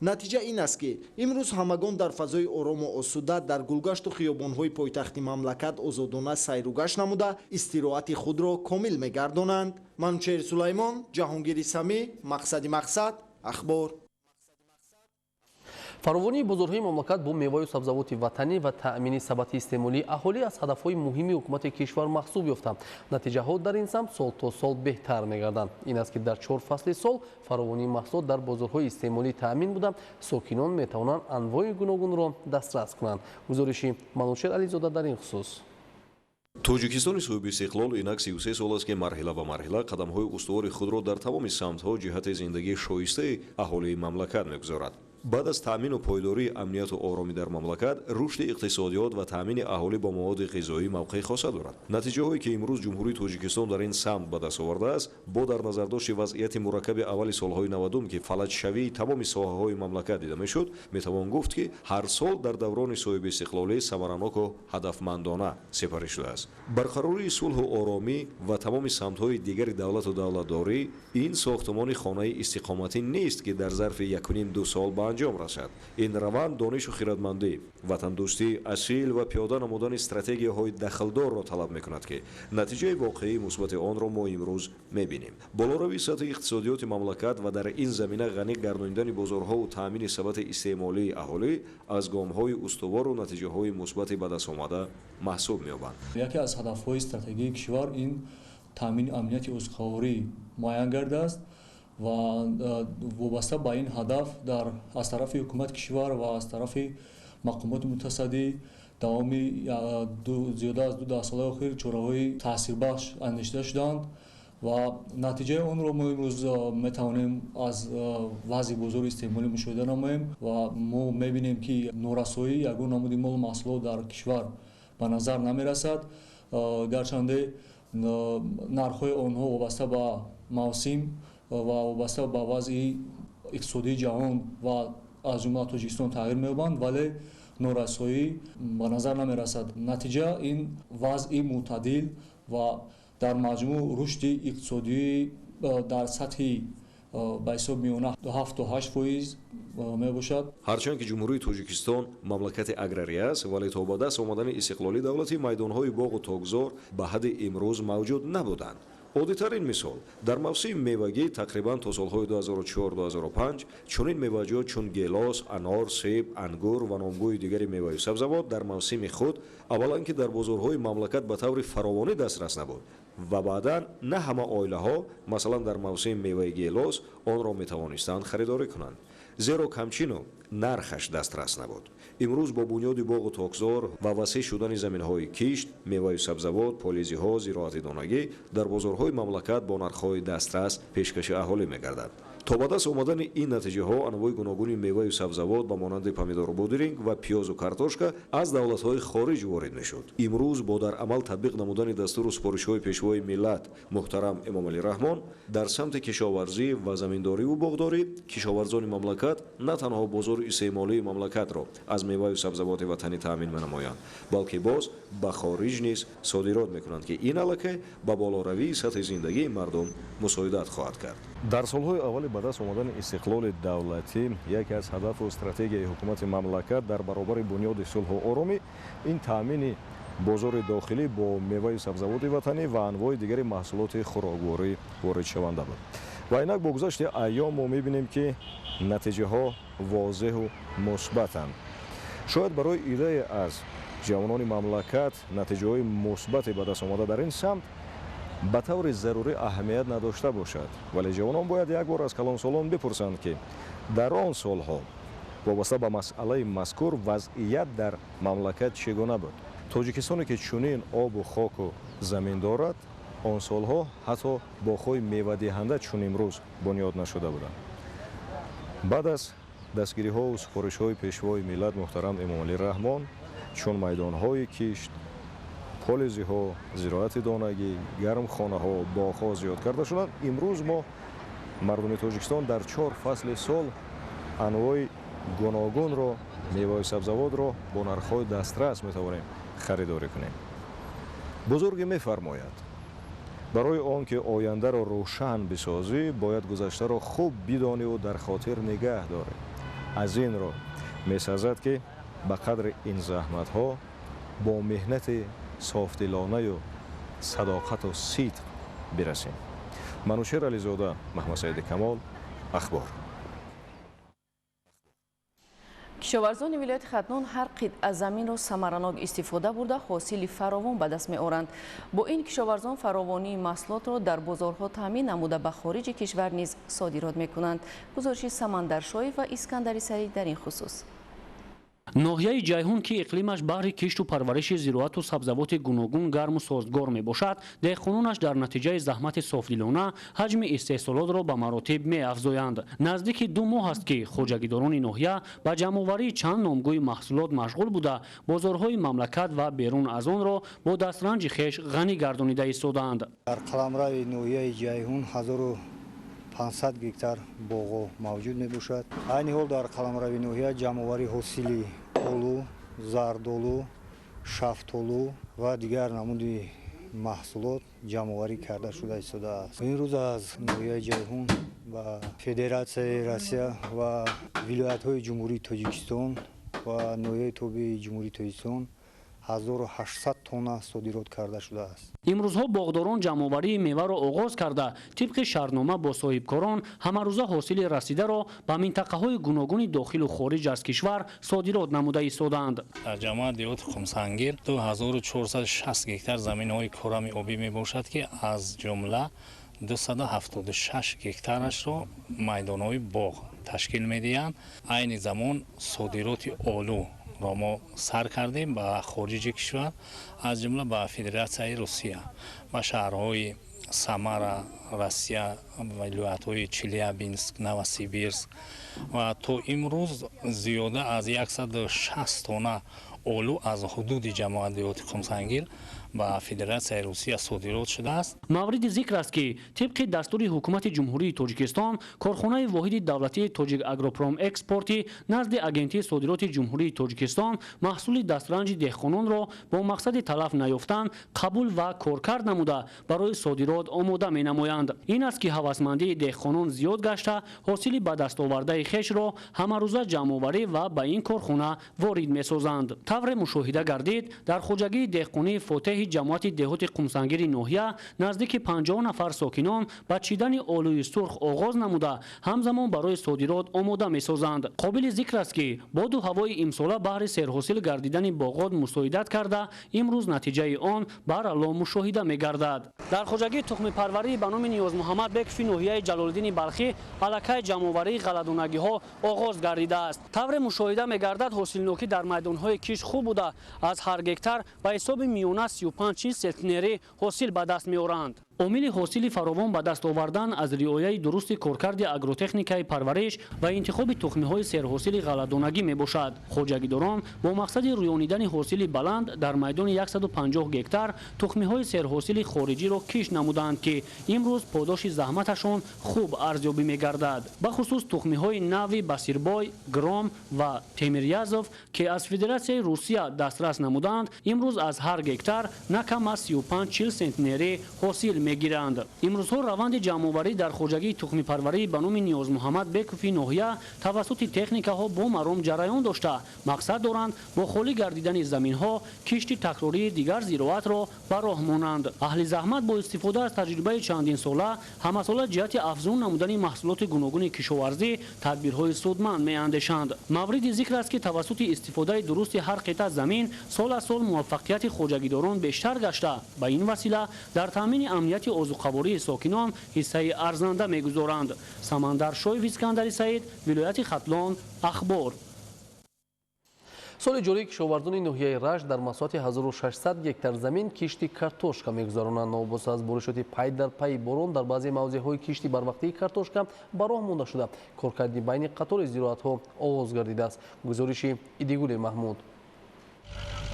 Натиҷа ин аст, ки имрӯз ҳамагон дар фазои орому осуда дар гулгашту хиёбонҳои пойтахти мамлакат озодона сайругашт намуда, истироҳати худро комил мегардонанд. Манучеҳр Сулаймон, Ҷаҳонгири Самӣ, Мақсади мақсад, Ахбор. Фаровонии бозорҳои мамлакат бо меваю сабзавоти ватанӣ ва таъмини сабати истеъмолии аҳолӣ аз ҳадафҳои муҳими ҳукумати кишвар маҳсуб ёфта, натиҷаҳо дар ин самт сол то сол беҳтар мегарданд. Ин аст, ки дар 4 фасли сол фаровонии маҳсулот дар бозорҳои истеъмолӣ таъмин буда, сокинон метавонанд анвои гуногунро дастрас кунанд. Гузориши Манучер Ализода дар ин хусус. Тоҷикистони соҳиби истиқлол инак 33 сол аст, ки марҳила ба марҳила қадамҳои устувори худро дар тамоми самтҳо ҷиҳати зиндагии шоистаи аҳолии мамлакат мегузорад. Баъд аз таъмину пойдории амнияту оромӣ дар мамлакат, рушди иқтисодиёт ва таъмини аҳолӣ бо маводи ғизоӣ мавқеи хоса дорад. Натиҷаҳое, ки имрӯз Ҷумҳурии Тоҷикистон дар ин самт ба даст овардааст, бо дар назардошти вазъияти мураккаби аввали солҳои 90-ум, ки фалаҷшавии тамоми соҳаҳои мамлакат дида мешуд, метавон гуфт, ки ҳар сол дар даврони соҳибистиқлолӣ самараноку ҳадафмандона сипарӣ шудааст. Барқарории сулҳу оромӣ ва тамоми самтҳои дигари давлату давлатдорӣ ин сохтумони хонаи истиқоматӣ нест, ки дар зарфи 1,5-2 сол ба анҷом расад. Ин раванд донишу хирадмандӣ, ватандӯстии асил ва пиёда намудани стратегияҳои дахлдорро талаб мекунад, ки натиҷаи воқеии мусбати онро мо имрӯз мебинем. Болоравии сатҳи иқтисодиёти мамлакат ва дар ин замина ғанӣ гардонидани бозорҳову таъмини сабати истеъмолии аҳолӣ аз гомҳои устувору натиҷаҳои мусбати ба даст омада маҳсуб меёбанд. Яке аз ҳадафҳои стратегии кишвар ин таъмини амнияти озуқаворӣ муайян гардааст. Ва вобаста ба ин ҳадаф аз тарафи ҳукумати кишвар ва аз тарафи мақомоти мутасаддӣ давоми зиёда аз 2 даҳсолаи охир чораҳои таъсирбахш андешида шуданд ва натиҷаи онро мо имрӯз метавонем аз вазъи бозори истеъмолӣ мушоҳида намоем ва мо мебинем, ки норасоии ягон намуди молу маҳсулот дар кишвар ба назар намерасад. Гарчанде нархҳои онҳо вобаста ба мавсим ва вобаста ба вазъи иқтисодии ҷаҳон ва аз ҷумла Тоҷикистон тағйир меёбанд, вале норасоӣ ба назар намерасад. Натиҷа ин вазъи мӯътадил ва дар маҷмӯъ рушди иқтисодӣ дар сатҳи ба ҳисоб миёна 7 то 8% мебошад. Ҳарчанд ки Ҷумҳурии Тоҷикистон мамлакати аграрӣ аст, вале то ба даст омадани истиқлоли давлатӣ майдонҳои боғу токзор ба ҳадди имрӯз мавҷуд набуданд. Оддитарин мисол: дар мавсими мевагӣ тақрибан то солҳои 2004-2005 чунин меваҷот чун гелос, анор, себ, ангур ва номгӯи дигари меваю сабзавот дар мавсими худ аввалан ки дар бозорҳои мамлакат ба таври фаровонӣ дастрас набуд ва баъдан на ҳама оилаҳо, масалан, дар мавсими меваи гелос онро метавонистанд харидорӣ кунанд, зеро камчину нархаш дастрас набуд. Имрӯз бо бунёди боғу токзор ва васеъ шудани заминҳои кишт, меваю сабзавот, полизиҳо, зироати донагӣ дар бозорҳои мамлакат бо нархҳои дастрас пешкаши аҳолӣ мегардад. То ба даст омадани ин натиҷаҳо анвои гуногуни меваю сабзавот ба монанди помидору бодиринг ва пиёзу картошка аз давлатҳои хориҷ ворид мешуд. Имрӯз бо дар амал татбиқ намудани дастуру супоришҳои Пешвои миллат муҳтарам Эмомалӣ Раҳмон дар самти кишоварзӣ ва заминдориву боғдорӣ, кишоварзони мамлакат на танҳо бозори истеъмолии мамлакатро аз меваю сабзавоти ватанӣ таъмин менамоянд, балки боз ба хориҷ низ содирот мекунанд, ки ин аллакай ба болоравии сатҳи зиндагии мардум мусоидат хоҳад кард. Дар солҳои аввали ба даст омадани истиқлоли давлатӣ яке аз ҳадафу стратегияи ҳукумати мамлакат дар баробари бунёди сулҳу оромӣ ин таъмини бозори дохилӣ бо меваи сабзавоти ватанӣ ва анвои дигари маҳсулоти хӯрокворӣ воридшаванда буд. Ва инак бо гузашти айём мо мебинем, ки натиҷаҳо возеҳу мусбатанд. Шояд барои иддае аз ҷавонони мамлакат натиҷаҳои мусбате ба даст омада дар ин самт ба таври зарурӣ аҳамият надошта бошад, вале ҷавонон бояд як бор аз калонсолон бипурсанд, ки дар он солҳо вобаста ба масъалаи мазкур вазъият дар мамлакат чӣ гуна буд. Тоҷикистоне ки чунин обу хоку замин дорад, он солҳо ҳатто боғҳои мевадиҳанда чун имрӯз бунёд нашуда буданд. Баъд аз дастгириҳову супоришҳои Пешвои миллат муҳтарам Эмомалӣ Раҳмон чун майдонҳои кишт, полизиҳо, зироати донагӣ, гармхонаҳо, боғҳо зиёд карда шуданд, имрӯз мо мардуми Тоҷикистон дар чор фасли сол анвои гуногунро меваи сабзавотро бо нархҳои дастрас метавонем харидорӣ кунем. Бузурге мефармояд: барои он ки ояндаро рӯшан бисозӣ, бояд гузаштаро хуб бидониву дар хотир нигаҳ дорӣ. Аз ин рӯ месазад, ки ба қадри ин заҳматҳо бо меҳнати софдилонаю садоқату сидқ бирасем. Манучер Ализода, Маҳмадсаиди Камол, Ахбор. Кишоварзони вилояти Хатлон ҳар қитъа заминро самаранок истифода бурда, ҳосили фаровон ба даст меоранд. Бо ин кишоварзон фаровонии маҳсулотро дар бозорҳо таъмин намуда, ба хориҷи кишвар низ содирот мекунанд. Гузориши Самандар Шоев ва Искандари Сарид дар ин хусус. Ноҳияи Ҷайҳун, ки иқлимаш баҳри кишту парвариши зироату сабзавоти гуногун гарму созгор мебошад, деҳқононаш дар натиҷаи заҳмати софдилона ҳаҷми истеҳсолотро ба маротиб меафзоянд. Наздики 2 моҳ аст, ки хоҷагидорони ноҳия ба ҷамъоварии чанд номгӯи маҳсулот машғул буда, бозорҳои мамлакат ва берун аз онро бо дастранҷи хеш ғанӣ гардонида истодаанд. Дар қаламрави ноҳияи Ҷайҳун 1500 гектар боғҳо мавҷуд мебошад. Айни ҳол дар қаламрави ноҳия ҷамъоварии ҳосили олу, зардолу, шафтолу ва дигар намуди маҳсулот ҷамъоварӣ карда шуда истодааст. Ин рӯз аз ноҳияи Ҷайҳун ба Федератсияи Россия ва вилоятҳои Ҷумҳурии Тоҷикистон ва ноҳияи тобеи Ҷумҳурии Тоҷикистон 1800 тонна содирот карда шудааст. Имрӯзҳо боғдорон ҷамъоварии меваро оғоз карда, тибқи шартнома бо соҳибкорон ҳамарӯза ҳосили расидаро ба минтақаҳои гуногуни дохилу хориҷ аз кишвар содирот намуда истодаанд. Дар ҷамоат деҳоти Қумсангир 2460 гектар заминҳои корами обӣ мебошад, ки аз ҷумла 276 гектарашро майдонҳои боғ ташкил медиҳанд. Айни замон содироти олуро мо сар кардем ба хориҷи кишвар, аз ҷумла ба Федератсияи Русия, ба шаҳрҳои Самара, Россия, вилоятҳои Челябинск, Новосибирск ва то имрӯз зиёда аз 160 тонна олу аз ҳудуди ҷамоати деҳоти Қумсангир ба Федератсияи Русия содирот шудааст. Мавриди зикр аст, ки тибқи дастури Ҳукумати Ҷумҳурии Тоҷикистон корхонаи воҳиди давлатии Тоҷик Агропромэкспорти назди Агентии содироти Ҷумҳурии Тоҷикистон маҳсули дастранҷи деҳқононро бо мақсади талаф наёфтан қабул ва коркард намуда барои содирот омода менамоянд. Ин аст, ки ҳавасмандии деҳқонон зиёд гашта, ҳосили ба дастовардаи хешро ҳамарӯза ҷамъоварӣ ва ба ин корхона ворид месозанд. Тавре мушоҳида гардид, дар хоҷагии деҳқонии Фотеҳи ҷамоати деҳоти Қумсангири ноҳия наздики 50 нафар сокинон ба чидани олӯи сурх оғоз намуда, ҳамзамон барои содирот омода месозанд. Қобили зикр аст, ки боду ҳавои имсола баҳри серҳосил гардидани боғот мусоидат карда, имрӯз натиҷаи он барало мушоҳида мегардад. Дар хоҷагии тухмипарварӣ ба номи Ниёзмуҳаммад Бекови ноҳияи Ҷалолиддини Балхӣ аллакай ҷамъоварии ғалладонагиҳо оғоз гардидааст. Тавре мушоҳида мегардад, ҳосилнокӣ дар майдонҳои кишт хуб буда, аз ҳар гектар ба ҳисоби миёна 35 сентнери ҳосил ба даст меоранд. Омили ҳосили фаровон ба даст овардан аз риояи дурусти коркарди агротехникаи парвариш ва интихоби тухмиҳои серҳосили ғалладонагӣ мебошад. Хоҷагидорон бо мақсади рӯёнидани ҳосили баланд дар майдони 150 гектар тухмиҳои серҳосили хориҷиро кишт намуданд, ки имрӯз подоши заҳматашон хуб арзёбӣ мегардад. Бахусус тухмиҳои нави Басирбой, Гром ва Темирязов, ки аз Федератсияи Русия дастрас намуданд, имрӯз аз ҳар гектар на кам аз 35-40 сентнери ҳосил мегиранд. Имрӯзҳо раванди ҷамъоварӣ дар хоҷагии тухмипарварӣ ба номи Ниёзмуҳаммад Бекови ноҳия тавассути техникаҳо бо маром ҷараён дошта, мақсад доранд бо холӣ гардидани заминҳо кишти такрории дигар зироатро ба роҳ монанд. Аҳли заҳмат бо истифода аз таҷрибаи чандинсола ҳамасола ҷиҳати афзун намудани маҳсулоти гуногуни кишоварзӣ тадбирҳои судманд меандешанд. Мавриди зикр аст, ки тавассути истифодаи дурусти ҳар қитъа замин сол аз сол муваффақияти хоҷагидорон бештар гашта, ба ин васила дар таъмини амнияти озуқавории сокинон ҳиссаи арзанда мегузоранд. Самандар Шоев, Искандари Саид, вилояти Хатлон, Ахбор. Соли ҷории кишоварзони ноҳияи Рашт дар масоҳати 1600 гектар замин кишти картошка мегузаронанд. Новобаста аз боришоти пай дар пайи борон дар баъзе мавзеъҳои кишти барвақтии картошка ба роҳ монда шуда, коркарди байни қатори зироатҳо оғоз гардидааст. Гузориши Идигули Маҳмуд.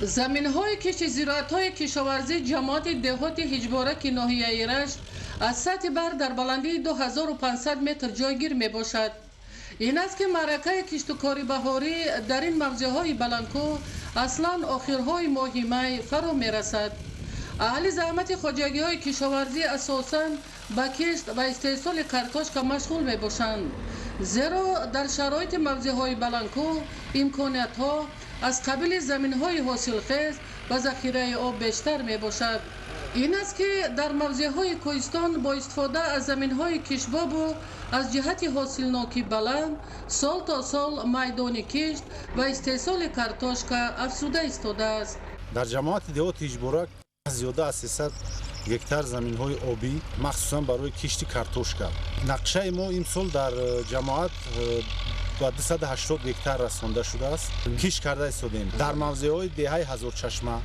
Заминҳои кишти зироатҳои кишоварзии ҷамоати деҳоти Ҳиҷбораки ноҳияи Рашт аз сатҳи баҳр дар баландии 2500 метр ҷойгир мебошад. Ин аст, ки маъракаи киштукори баҳорӣ дар ин мавзеъҳои баландкӯҳ аслан охирҳои моҳи май фаро мерасад. Аҳли заҳмати хоҷагиҳои кишоварзӣ асосан ба кишт ва истеҳсоли картошка машғул мебошанд, зеро дар шароити мавзеъҳои баландкӯҳ имкониятҳо аз қабили заминҳои ҳосилхез ва захираи об бештар мебошад. Ин аст, ки дар мавзеъҳои кӯҳистон бо истифода аз заминҳои кишбобу аз ҷиҳати ҳосилнокӣ баланд сол то сол майдони кишт ва истеҳсоли картошка афзуда истодааст. Дар ҷамоати деҳоти Ҳиҷборак зиёда аз 300 гектар заминҳои обӣ махсусан барои кишти картошка. Нақшаи мо имсол дар ҷамоат ба 280 гектар расонда шудааст. Кишт карда истодем дар мавзеъҳои деҳаи Ҳазорчашма,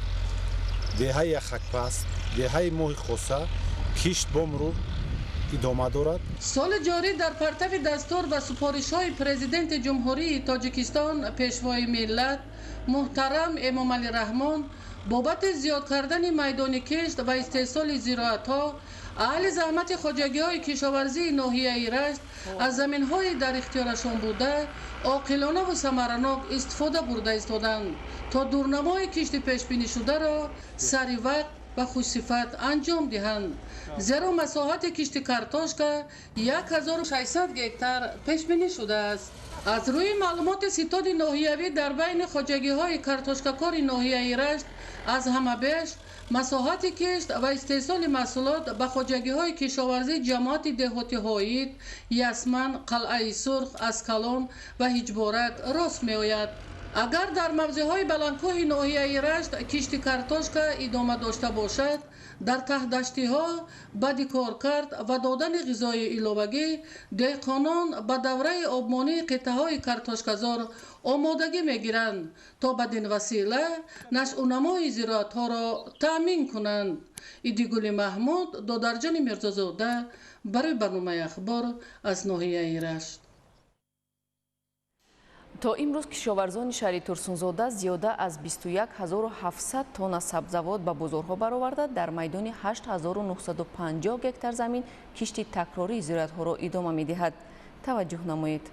деҳаи Яхакпаст, деҳаи Моҳи Хоса кишт бо мурур идома дорад. Соли ҷорӣ дар партави дастур ва супоришҳои Президенти Ҷумҳурии Тоҷикистон, Пешвои миллат муҳтарам Эмомалӣ Раҳмон бобати зиёд кардани майдони кишт ва истеҳсоли зироатҳо аҳли заҳмати хоҷагиҳои кишоварзии ноҳияи Рашт аз заминҳои дар ихтиёрашон буда оқилонаву самаранок истифода бурда истоданд, то дурнамои кишти пешбинишударо сари вақт ва хушсифат анҷом диҳанд, зеро масоҳати кишти картошка 1600 гектар пешбинӣ шудааст. Аз рӯи маълумоти ситоди ноҳиявӣ дар байни хоҷагиҳои картошкакори ноҳияи Рашт аз ҳама беш масоҳати кишт ва истеҳсоли маҳсулот ба хоҷагиҳои кишоварзии ҷамоати деҳоти Ҳоид, Ясман, Қалъаи Сурх, Аскалон ва Ҳиҷборак рост меояд. Агар дар мавзеъҳои баландкӯҳи ноҳияи Рашт кишти картошка идома дошта бошад, дар таҳдаштиҳо баъди коркард ва додани ғизои иловагӣ деҳқонон ба давраи обмонии қитъаҳои картошказор омодагӣ мегиранд, то бадин васила нашъунамои зироатҳоро таъмин кунанд. Идигули Маҳмуд, Додарҷони Мирзозода барои барномаи Ахбор аз ноҳияи Рашт. То имрӯз кишоварзони шаҳри Турсунзода зиёда аз 21 700 тонна сабзавот ба бозорҳо бароварда, дар майдони 8950 гектар замин кишти такрории зироатҳоро идома медиҳад. Таваҷҷӯҳ намоед.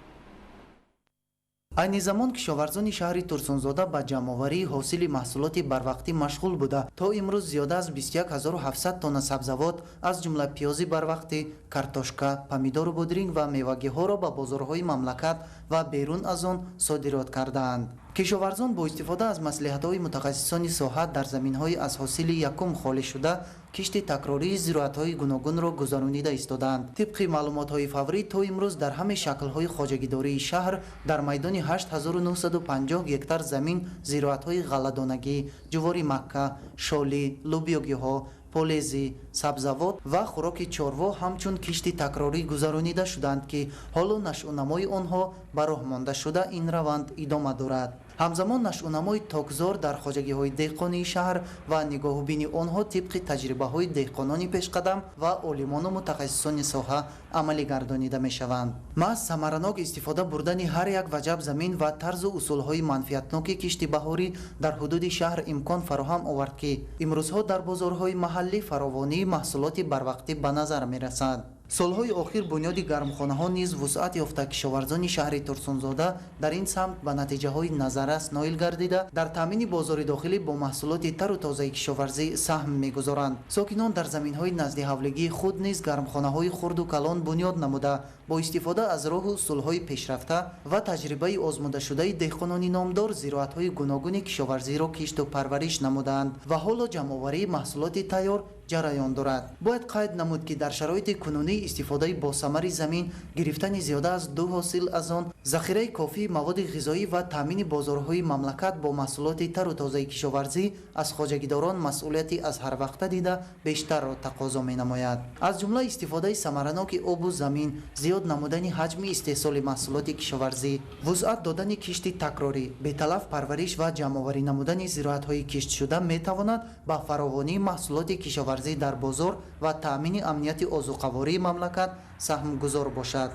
Айни замон кишоварзони шаҳри Турсунзода ба ҷамъоварии ҳосили маҳсулоти барвақтӣ машғул буда, то имрӯз зиёда аз 21 700 тонна сабзавот, аз ҷумла пиёзи барвақтӣ, картошка, помидору бодринг ва мевагиҳоро ба бозорҳои мамлакат ва берун аз он содирот кардаанд. Кишоварзон бо истифода аз маслиҳатҳои мутахассисони соҳа дар заминҳои аз ҳосили якум холӣ шуда кишти такрории зироатҳои гуногунро гузаронида истодаанд. Тибқи маълумотҳои фаврӣ, то имрӯз дар ҳамаи шаклҳои хоҷагидории шаҳр дар майдони 8950 гектар замин зироатҳои ғалладонагӣ, ҷувори макка, шолӣ, лӯбиёгиҳо, полезӣ, сабзавот ва хӯроки чорво ҳамчун кишти такрорӣ гузаронида шуданд, ки ҳоло нашъунамои онҳо ба роҳ монда шуда, ин раванд идома дорад. Ҳамзамон нашъунамои токзор дар хоҷагиҳои деҳқонии шаҳр ва нигоҳубини онҳо тибқи таҷрибаҳои деҳқонони пешқадам ва олимону мутахассисони соҳа амалӣ гардонида мешаванд. Маҳз самаранок истифода бурдани ҳар як ваҷаб замин ва тарзу усулҳои манфиатноки кишти баҳорӣ дар ҳудуди шаҳр имкон фароҳам овард, ки имрӯзҳо дар бозорҳои маҳаллӣ фаровонии маҳсулоти барвақтӣ ба назар мерасад. Солҳои охир бунёди гармхонаҳо низ вусъат ёфта, кишоварзони шаҳри Турсунзода дар ин самт ба натиҷаҳои назаррас ноил гардида, дар таъмини бозори дохилӣ бо маҳсулоти тару тозаи кишоварзӣ саҳм мегузоранд. Сокинон дар заминҳои наздиҳавлигии худ низ гармхонаҳои хурду калон бунёд намуда, бо истифода аз роҳу усулҳои пешрафта ва таҷрибаи озмудашудаи деҳқонони номдор зироатҳои гуногуни кишоварзиро кишту парвариш намудаанд ва ҳоло ҷамъоварии маҳсулоти тайёр ҷараён дорад. Бояд қайд намуд, ки дар шароити кунунӣ истифодаи босамари замин, гирифтани зиёда аз ду ҳосил аз он, захираи кофии маводи ғизоӣ ва таъмини бозорҳои мамлакат бо маҳсулоти тару тозаи кишоварзӣ аз хоҷагидорон масъулияти аз ҳарвақта дида бештарро тақозо менамояд. Аз ҷумла истифодаи самараноки обу замин, зиёд намудани ҳаҷми истеҳсоли маҳсулоти кишоварзӣ, вусъат додани кишти такрорӣ, беталаф парвариш ва ҷамъоварӣ намудани зироатҳои киштшуда метавонад ба фаровонии маҳсулоти кишоварзӣ дар бозор ва таъмини амнияти озуқавории мамлакат саҳмгузор бошад.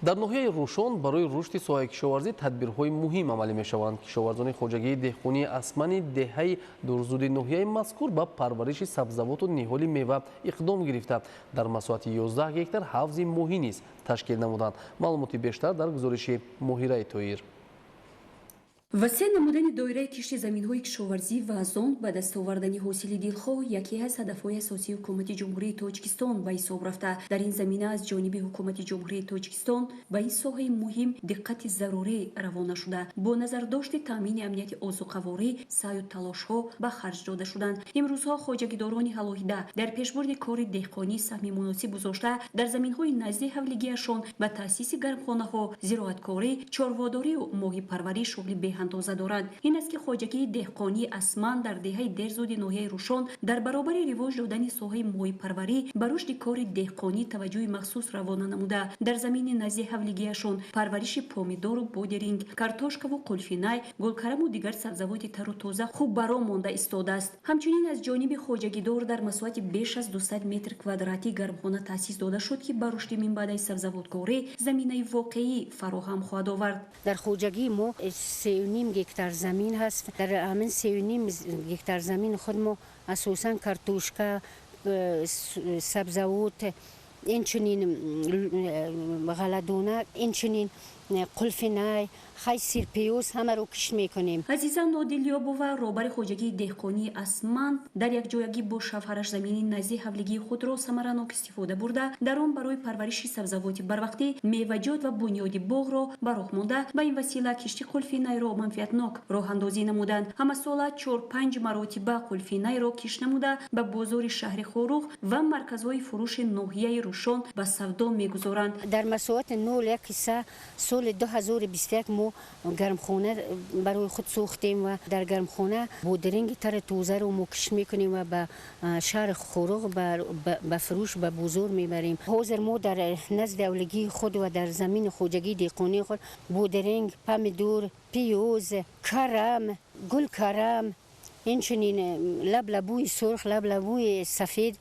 Дар ноҳияи Рӯшон барои рушди соҳаи кишоварзӣ тадбирҳои муҳим амалӣ мешаванд. Кишоварзони хоҷагии деҳқонии Асмани деҳаи Дурзуди ноҳияи мазкур ба парвариши сабзавоту ниҳоли мева иқдом гирифта, дар масоҳати 11 гектар ҳавзи моҳӣ низ ташкил намуданд. Маълумоти бештар дар гузориши Моҳираи Тоир. Васеъ намудани доираи кишти заминҳои кишоварзӣ ва аз он ба даст овардани ҳосили дилхоҳ яке аз ҳадафҳои асосии Ҳукумати Ҷумҳурии Тоҷикистон ба ҳисоб рафта, дар ин замина аз ҷониби Ҳукумати Ҷумҳурии Тоҷикистон ба ин соҳаи муҳим диққати зарурӣ равона шуда, бо назардошти таъмини амнияти озуқаворӣ саъю талошҳо ба харҷ дода шуданд. Имрӯзҳо хоҷагидорони алоҳида дар пешбурди кори деҳқонӣ саҳми муносиб гузошта, дар заминҳои назди ҳавлигиашон ба таъсиси гармхонаҳо, зироаткорӣ, чорводорию моҳипарварӣ шуғли беҳандоза доранд. Ин аст, ки хоҷагии деҳқонии Асман дар деҳаи Дерзуди ноҳияи Рӯшон дар баробари ривоҷ додани соҳаи моҳипарварӣ ба рушди кори деҳқонӣ таваҷҷӯҳи махсус равона намуда, дар замини назди ҳавлигиашон парвариши помидору бодиринг, картошкаву қулфинай, гулкараму дигар сабзавоти тару тоза хуб ба роҳ монда истодааст. Ҳамчунин аз ҷониби хоҷагидор дар масоҳати беш аз 200 метр квадратӣ гармхона таъсис дода шуд, ки ба рушди минбаъдаи сабзавоткорӣ заминаи воқеӣ фароҳам хоҳад овард. Дар хоҷагии мо 3,5 гектар замин ҳаст. Дар ҳамин 3,5 гектар замин худ мо асосан картошка, сабзавот, инчунин ғалладона, инчунин қулфинай, хай, сирпиёз, ҳамаро кишт мекунем. Азиза Нодилёбова, роҳбари хоҷагии деҳқонии Асман, дар якҷоягӣ бо шавҳараш замини назди ҳавлигии худро самаранок истифода бурда, дар он барои парвариши сабзавоти барвақтӣ, меваҷот ва бунёди боғро ба роҳ монда, ба ин васила кишти қулфинайро манфиатнок роҳандозӣ намуданд. Ҳамасола чор-панҷ маротиба қулфинайро кишт намуда, ба бозори шаҳри Хоруғ ва марказҳои фурӯши ноҳияи Рӯшон ба савдо мегузоранд. Дар масоҳати 0,1 сотих. Соли 2021 мо гармхона барои худ сохтем ва дар гармхона бодиринги тари тозаро мо кишт мекунем ва ба шаҳри Хоруғ ба фурӯш, ба бозор мебарем. Ҳозир мо дар назди авлигии худ ва дар замини хоҷагии деҳқонии худ бодиринг, помидор, пиёз, карам, гулкарам, инчунин лаблабӯи сурх, лаблабӯи сафед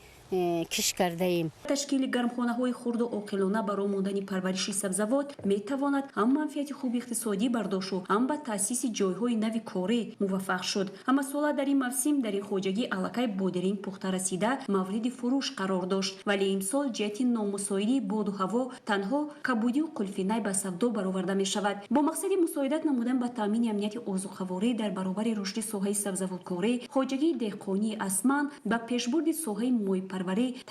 кишт кардаем. Ташкили гармхонаҳои хурду оқилона барои мондани парвариши сабзавот метавонад ҳам манфиати хуби иқтисодӣ бардошту, ҳам ба таъсиси ҷойҳои нави корӣ муваффақ шуд. Ҳамасола дар ин мавсим дар ин хоҷагӣ аллакай бодиринг пухта расида мавриди фурӯш қарор дошт, вале имсол ҷиҳати номусоидии боду ҳаво танҳо кабудию қулфинай ба савдо бароварда мешавад. Бо мақсади мусоидат намудан ба таъмини амнияти озуқаворӣ дар баробари рушди соҳаи сабзавоткорӣ, хоҷагии деҳқонии Асман ба пешбурди соҳаи моҳипарварӣ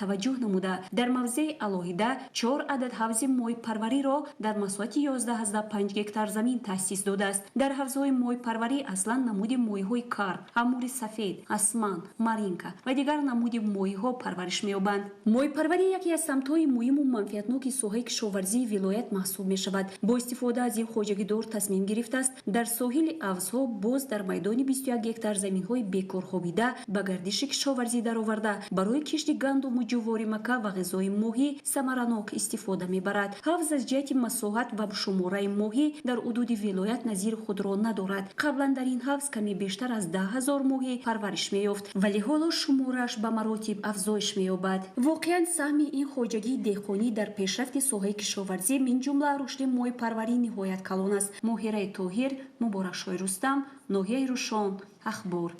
таваҷҷӯҳ намуда, дар мавзеи алоҳида 4 адад ҳавзи моҳипарвариро дар масоҳати 11,5 гектар замин таъсис додааст. Дар ҳавзҳои моҳипарварӣ аслан намуди моҳиҳои карп, амури сафед, асман, маринка ва дигар намуди моҳиҳо парвариш меёбанд. Моҳипарварӣ яке аз самтҳои муҳиму манфиатноки соҳаи кишоварзии вилоят маҳсуб мешавад. Бо истифода аз ин хоҷагидор тасмим гирифтааст дар соҳили ҳавзҳо боз дар майдони 21 гектар заминҳои бекорхобида ба гардиши кишоварзӣ дароварда, барои кишти гандуму ҷувори мака ва ғизои моҳӣ самаранок истифода мебарад. Ҳавз аз ҷиҳати масоҳат ва шумораи моҳӣ дар ҳудуди вилоят назири худро надорад. Қаблан дар ин ҳавз каме бештар аз 10 000 моҳӣ парвариш меёфт, вале ҳоло шуморааш ба маротиб афзоиш меёбад. Воқеан, саҳми ин хоҷагии деҳқонӣ дар пешрафти соҳаи кишоварзӣ, мин ҷумла рушди моҳипарварӣ, ниҳоят калон аст. Моҳираи Тоҳир, Муборакшоҳи Рустам, ноҳияи Рушон, Ахбор.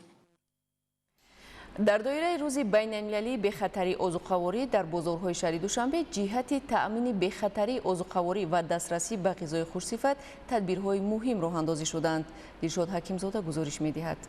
Дар доираи рӯзи байналмилалии бехатарии озуқаворӣ дар бозорҳои шаҳри Душанбе ҷиҳати таъмини бехатарии озуқаворӣ ва дастрасӣ ба ғизои хушсифат тадбирҳои муҳим роҳандозӣ шуданд. Дилшод Ҳакимзода гузориш медиҳад.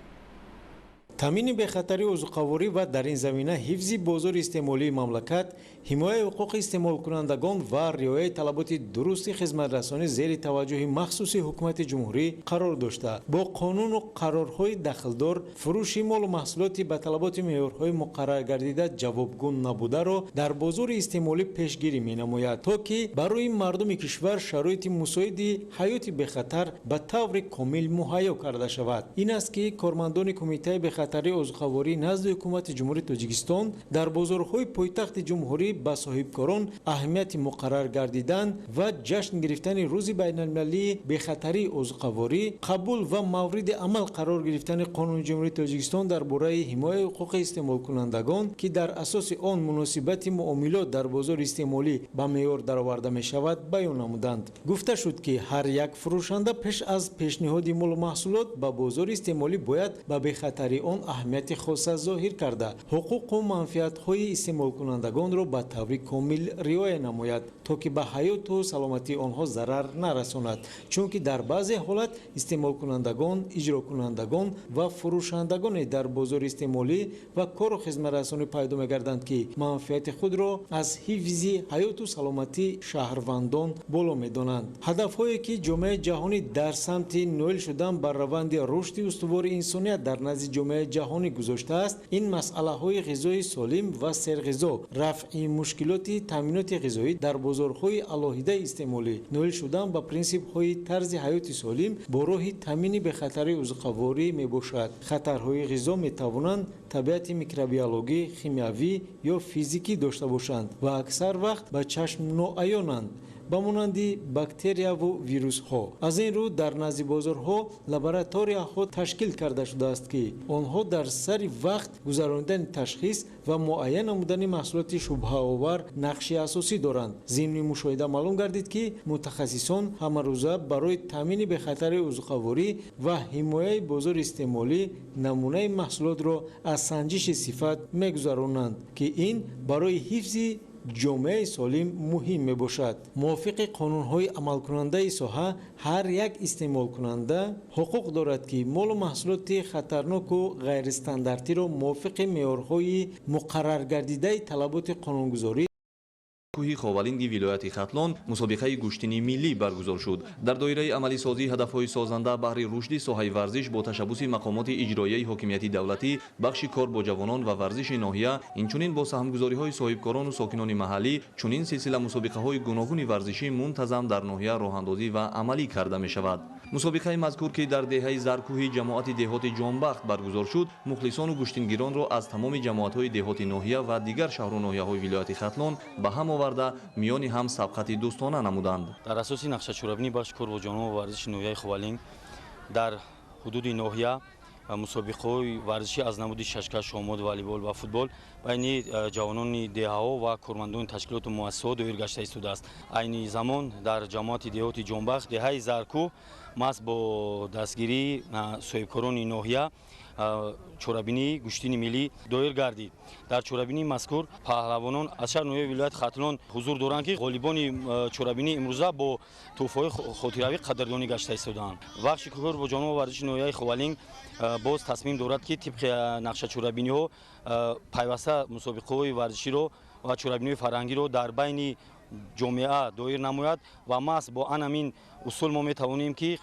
Таъмини бехатарии озуқаворӣ ва дар ин замина ҳифзи бозори истеъмолии мамлакат, ҳимояи ҳуқуқи истеъмолкунандагон ва риояи талаботи дурусти хизматрасонӣ зери таваҷҷӯҳи махсуси ҳукумати ҷумҳурӣ қарор дошта, бо қонуну қарорҳои дахлдор фурӯши молу маҳсулоти ба талаботи меъёрҳои муқарраргардида ҷавобгӯ набударо дар бозори истеъмолӣ пешгирӣ менамояд, то ки барои мардуми кишвар шароити мусоиди ҳаёти бехатар ба таври комил муҳайё карда шавад. Ин аст ки кормандони Кумитаи бехатарии озуқаворӣ назди ҳукумати Ҷумҳурии Тоҷикистон дар бозорҳои пойтахти ҷумҳурӣ ба соҳибкорон аҳамияти муқаррар гардидан ва ҷашн гирифтани рӯзи байналмилалии бехатарии озуқаворӣ, қабул ва мавриди амал қарор гирифтани Қонуни Ҷумҳурии Тоҷикистон дар бораи ҳимояи ҳуқуқи истеъмолкунандагон, ки дар асоси он муносибати муомилот дар бозори истеъмолӣ ба меъёр дароварда мешавад, баён намуданд. Гуфта шуд, ки ҳар як фурӯшанда пеш аз пешниҳоди молу маҳсулот ба бозори истеъмолӣ бояд ба бехатарии он аҳамияти хоса зоҳир карда, ҳуқуқу манфиатҳои истеъмолкунандагонро ба таври комил риоя намояд, то ки ба ҳаёту саломатии онҳо зарар нарасонад, чунки дар баъзе ҳолат истеъмолкунандагон, иҷрокунандагон ва фурӯшандагоне дар бозори истеъмолӣ ва кору хизматрасонӣ пайдо мегарданд, ки манфиати худро аз ҳифзи ҳаёту саломатии шаҳрвандон боло медонанд. Ҳадафҳое ки ҷомеаи ҷаҳонӣ дар самти ноил шудан ба раванди рушди устувори инсоният дар назди ҷомеаи ҷаҳонӣ гузоштааст, ин масъалаҳои ғизои солим ва серғизо, рафъи мушкилоти таъминоти ғизоӣ дар бозорҳои алоҳидаи истеъмолӣ, ноил шудан ба принсипҳои тарзи ҳаёти солим бо роҳи таъмини бехатарии озуқаворӣ мебошад. Хатарҳои ғизо метавонанд табиати микробиологӣ, химиявӣ ё физикӣ дошта бошанд ва аксар вақт ба чашм ноаёнанд, ба монанди бактерияву вирусҳо. Аз ин рӯ дар назди бозорҳо лабораторияҳо ташкил карда шудааст, ки онҳо дар сари вақт гузаронидани ташхис ва муайян намудани маҳсулоти шубҳаовар нақши асосӣ доранд. Зимни мушоҳида маълум гардид, ки мутахассисон ҳамарӯза барои таъмини бехатарии озуқаворӣ ва ҳимояи бозори истеъмолӣ намунаи маҳсулотро аз санҷиши сифат мегузаронанд, ки ин барои ҳифзи ҷомеаи солим муҳим мебошад. Мувофиқи қонунҳои амалкунандаи соҳа, ҳар як истеъмолкунанда ҳуқуқ дорад, ки молу маҳсулоти хатарноку ғайристандартиро мувофиқи меъёрҳои муқарраргардидаи талаботи қонунгузорӣ Заркӯҳи Ховалинги вилояти Хатлон мусобиқаи гӯштини миллӣ баргузор шуд. Дар доираи амалисозии ҳадафҳои созанда баҳри рушди соҳаи варзиш бо ташаббуси мақомоти иҷроияи ҳокимияти давлатӣ, бахши кор бо ҷавонон ва варзиши ноҳия, инчунин бо саҳмгузориҳои соҳибкорону сокинони маҳаллӣ чунин силсила мусобиқаҳои гуногуни варзишӣ мунтазам дар ноҳия роҳандозӣ ва амалӣ карда мешавад. Мусобиқаи мазкур, ки дар деҳаи Заркӯҳи ҷамоати деҳоти Ҷонбахт баргузор шуд, мухлисону гӯштингиронро аз тамоми ҷамоатҳои деҳоти ноҳия ва дигар шаҳру ноҳияҳои вилояти Хатлон ба ҳам оварда, миёни ҳам сабқати дӯстона намуданд. Дар асоси нақшачорабинии бахши кор бо ҷавонон ва варзиши ноҳияи Ховалинг дар ҳудуди ноҳия мусобиқаҳои варзишӣ аз намуди шашка, шоҳмот, волейбол ва футбол байни ҷавонони деҳаҳо ва кормандони ташкилоту муассисаҳо доир гашта истодааст. Айни замон дар ҷамоати деҳоти Ҷонбахт, деҳаи Заркӯҳ, маҳз бо дастгирии соҳибкорони ноҳия чорабинии гӯштини миллӣ доир гардид. Дар чорабинии мазкур паҳлавонон аз шаҳр ноҳияи вилояти Хатлон ҳузур доранд, ки ғолибони чорабинии имрӯза бо тӯҳфаҳои хотиравӣ қадрдонӣ гашта истодаанд. Бахши кор бо ҷавонон ва варзиши ноҳияи Ховалинг боз тасмим дорад, ки тибқи нақшачорабиниҳо пайваста мусобиқаҳои варзиширо ва чорабиниҳои фарҳангиро дар байни ҷомеа доир намояд ва маҳз бо ан ҳамин усул мо метавонем, ки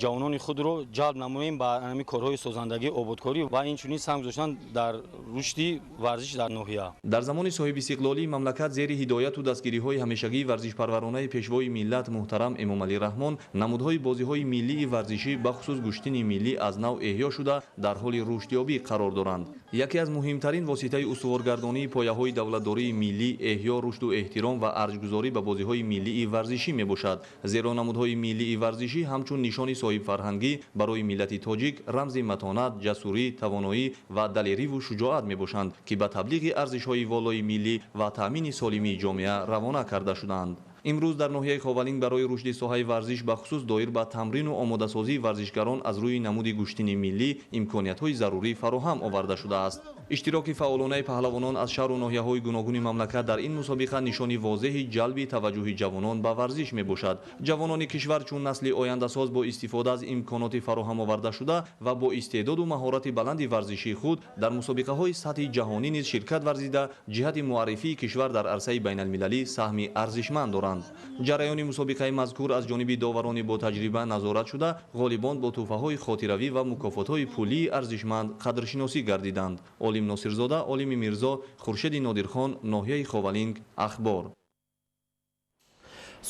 ҷавонони худро ҷалб намоем ба ҳамин корҳои созандагӣ, ободкорӣ ва инчунин саҳм гузоштан дар рушди варзиш дар ноҳия. Дар замони соҳибистиқлолии мамлакат зери ҳидояту дастгириҳои ҳамешагии варзишпарваронаи пешвои миллат муҳтарам Эмомалӣ Раҳмон намудҳои бозиҳои миллии варзишӣ, бахусус гӯштини миллӣ, аз нав эҳё шуда, дар ҳоли рушдёбӣ қарор доранд. Яке аз муҳимтарин воситаи устуворгардонии пояҳои давлатдории миллӣ эҳё, рушду эҳтиром ва арҷгузорӣ ба бозиҳои миллии варзишӣ мебошад. Зеро намудҳои миллии варзишӣ ҳамчун нишони соҳибфарҳангӣ барои миллати тоҷик рамзи матонат, ҷасурӣ, тавоноӣ ва далериву шуҷоат мебошанд, ки ба таблиғи арзишҳои волои миллӣ ва таъмини солимии ҷомеа равона карда шудаанд. Имрӯз дар ноҳияи Ховалинг барои рушди соҳаи варзиш, бахусус доир ба тамрину омодасозии варзишгарон аз рӯи намуди гӯштини миллӣ, имкониятҳои зарурӣ фароҳам оварда шудааст. Иштироки фаъолонаи паҳлавонон аз шаҳру ноҳияҳои гуногуни мамлакат дар ин мусобиқа нишони возеҳи ҷалби таваҷҷӯҳи ҷавонон ба варзиш мебошад. Ҷавонони кишвар чун насли ояндасоз бо истифода аз имконоти фароҳам овардашуда ва бо истеъдоду маҳорати баланди варзишии худ дар мусобиқаҳои сатҳи ҷаҳонӣ низ ширкат варзида, ҷиҳати муаррифии кишвар дар арсаи байналмилалӣ саҳми арзишманд доранд. Ҷараёни мусобиқаи мазкур аз ҷониби доварони ботаҷриба назорат шуда, ғолибон бо тӯҳфаҳои хотиравӣ ва мукофотҳои пулии арзишманд қадршиносӣ гардиданд. Олим Носирзода, Олими Мирзо, Хуршеди Нодирхон, ноҳияи Ховалинг, Ахбор.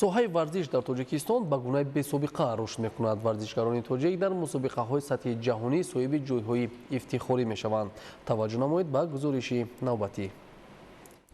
Соҳаи варзиш дар Тоҷикистон ба гунаи бесобиқа рушд мекунад. Варзишгарони тоҷик дар мусобиқаҳои сатҳи ҷаҳонӣ соҳиби ҷойҳои ифтихорӣ мешаванд. Таваҷҷӯҳ намоед ба гузориши навбатӣ.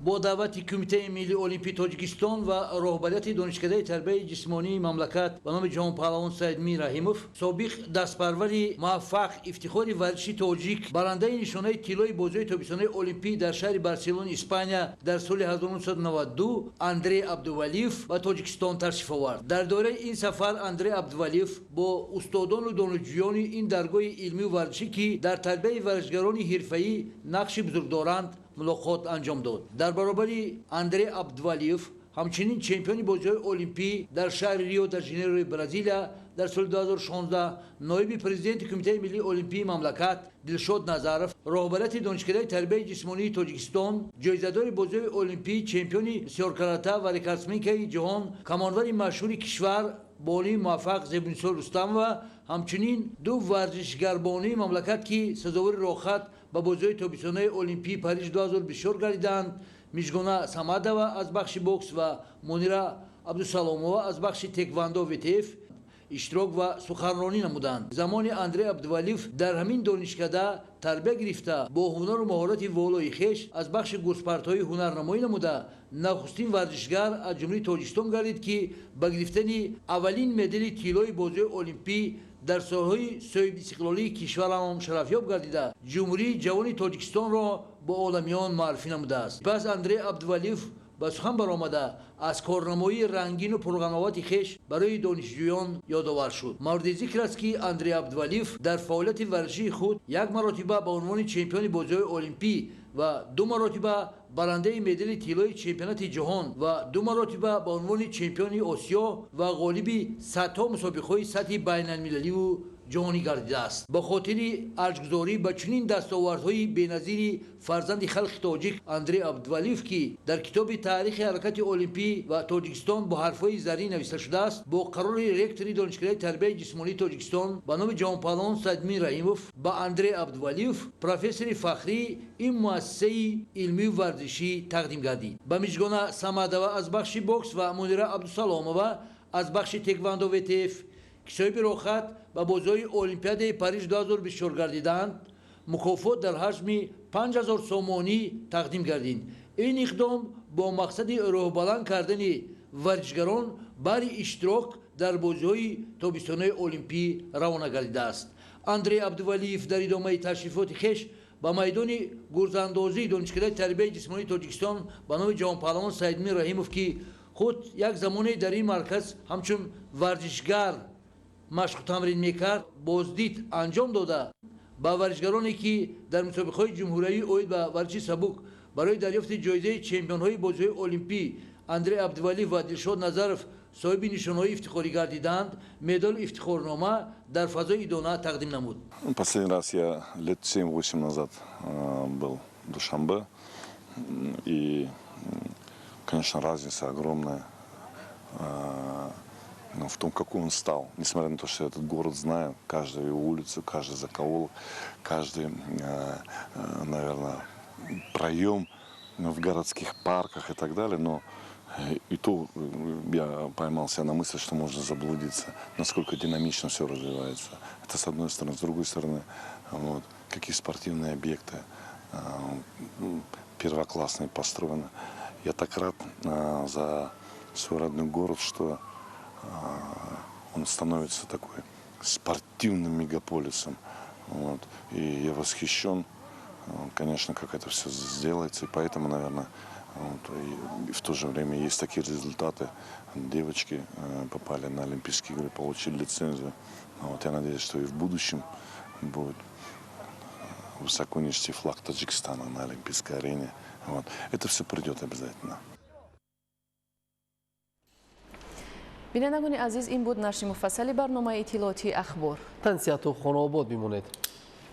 Бо даъвати Кумитаи миллии олимпии Тоҷикистон ва роҳбарияти Донишкадаи тарбияи ҷисмонии мамлакат ба номи ҷаҳонпаҳлавон Саидмин Раҳимов, собиқ дастпарвари муваффақ, ифтихори варзиши тоҷик, барандаи нишонаи тиллои бозиҳои тобистонаи олимпӣ дар шаҳри Барселон, Испания дар соли 1992, Андрей Абдувалиев ба Тоҷикистон ташриф овард. Дар доираи ин сафар Андрей Абдувалиев бо устодону донишҷӯёни ин даргоҳи илмию варзишӣ, ки дар тарбияи варзишгарони ҳирфаӣ нақши бузург доранд, мулоқот анҷом дод. Дар баробари Андрей Абдувалиев ҳамчунин чемпиони бозиҳои олимпӣ дар шаҳри Рио де Жанейрои Бразилия дар соли 2016, ноиби президенти Кумитаи миллии олимпии мамлакат Дилшод Назаров, роҳбарияти Донишкадаи тарбияи ҷисмонии Тоҷикистон, ҷоизадори бозиҳои олимпӣ, чемпиони сиёркарата ва рекордсменкаи ҷаҳон, камонвари машҳури кишвар Болии муваффақ Зебунисо Рустамова, ҳамчунин ду варзишгарбонии мамлакат, ки сазовори роҳхат ба бозиҳои тобистонаи олимпии Париж 2024 гардиданд, Мижгона Самадова аз бахши бокс ва Мунира Абдусаломова аз бахши теквандо ВТФ, иштирок ва суханронӣ намуданд. Замони Андрей Абдувалиев дар ҳамин донишкада тарбия гирифта, бо ҳунару маҳорати волои хеш аз бахши гурзпартоӣ ҳунарнамоӣ намуда, нахустин варзишгар аз Ҷумҳурии Тоҷикистон гардид, ки ба гирифтани аввалин медали тиллои бозиҳои олимпӣ дар соҳаҳои соҳибистиқлолии кишварам шарафёб гардида, Ҷумҳурии ҷавони Тоҷикистонро бо оламиён муаррифӣ намудааст. Пас Андрей Абдувалиев ба сухан баромада, аз корнамоии рангину пурғановати хеш барои донишҷӯён ёдовар шуд. Мавриди зикр аст, ки Андрей Абдувалиев дар фаъолияти варзишии худ як маротиба ба унвони чемпиони бозиҳои олимпӣ ва ду маротиба барандаи медали тиллои чемпионати ҷаҳон ва ду маротиба ба унвони чемпиони Осиё ва ғолиби садҳо мусобиқаҳои сатҳи байналмилаливу ҷаҳонӣ гардидааст. Ба хотири арҷгузорӣ ба чунин дастовардҳои беназири фарзанди халқи тоҷик Андрей Абдувалиев, ки дар китоби таърихи ҳаракати олимпӣ ва Тоҷикистон бо ҳарфҳои заррин нависта шудааст, бо қарори ректори Донишкадаи тарбияи ҷисмонии Тоҷикистон ба номи ҷаҳонпаҳлавон Саидмин Раҳимов ба Андрей Абдувалиев профессори фахрии ин муассисаи илмию варзишӣ тақдим гардид. Ба Мижгона Самадова аз бахши бокс ва Мунира Абдусаломова аз бахши теквандо ВТФ, ки соҳиби роҳхат ба бозиҳои Олимпиадаи Париж 2024 гардиданд, мукофот дар ҳаҷми 5000 сомонӣ тақдим гардид. Ин иқдом бо мақсади роҳбаланд кардани варзишгарон баҳри иштирок дар бозиҳои тобистонаи олимпӣ равона гардидааст. Андрей Абдувалиев дар идомаи ташрифоти хеш ба майдони гурзандозии Донишкадаи тарбияи ҷисмонии Тоҷикистон ба номи ҷаҳонпаҳлавон Саидмин Раҳимов, ки худ як замоне дар ин марказ ҳамчун варзишгар машқу тамрин мекард, боздид анҷом дода, ба варзишгароне, ки дар мусобиқаҳои ҷумҳуриявӣ оид ба варзиши сабук барои дарёфти ҷоизаи чемпионҳои бозиҳои олимпӣ Андрей Абдувалиев ва Дилшод Назаров соҳиби нишонҳои ифтихорӣ гардиданд, медалу ифтихорнома дар фазои идона тақдим намуд. Последний раз я лет 7-8 назад был в Душанбе, и, конечно, разница огромная в том, какой он стал. Несмотря на то, что я этот город знаю, каждую его улицу, каждый закоулок, каждый, наверное, проем в городских парках и так далее, но и то я поймал себя на мысли, что можно заблудиться, насколько динамично все развивается. Это с одной стороны. С другой стороны, вот, какие спортивные объекты первоклассные построены. Я так рад за свой родной город, что он становится такой спортивным мегаполисом. Вот. И я восхищен, конечно, как это все сделается. И поэтому, наверное, вот, и в то же время есть такие результаты. Девочки попали на Олимпийские игры, получили лицензию. Вот, я надеюсь, что и в будущем будет высоко нести флаг Таджикистана на Олимпийской арене. Вот. Это все придет обязательно. Бинандагони азиз, ин буд нашри муфассали барномаи иттилоотии «Ахбор». Тансиҳату хонаобод бимонед.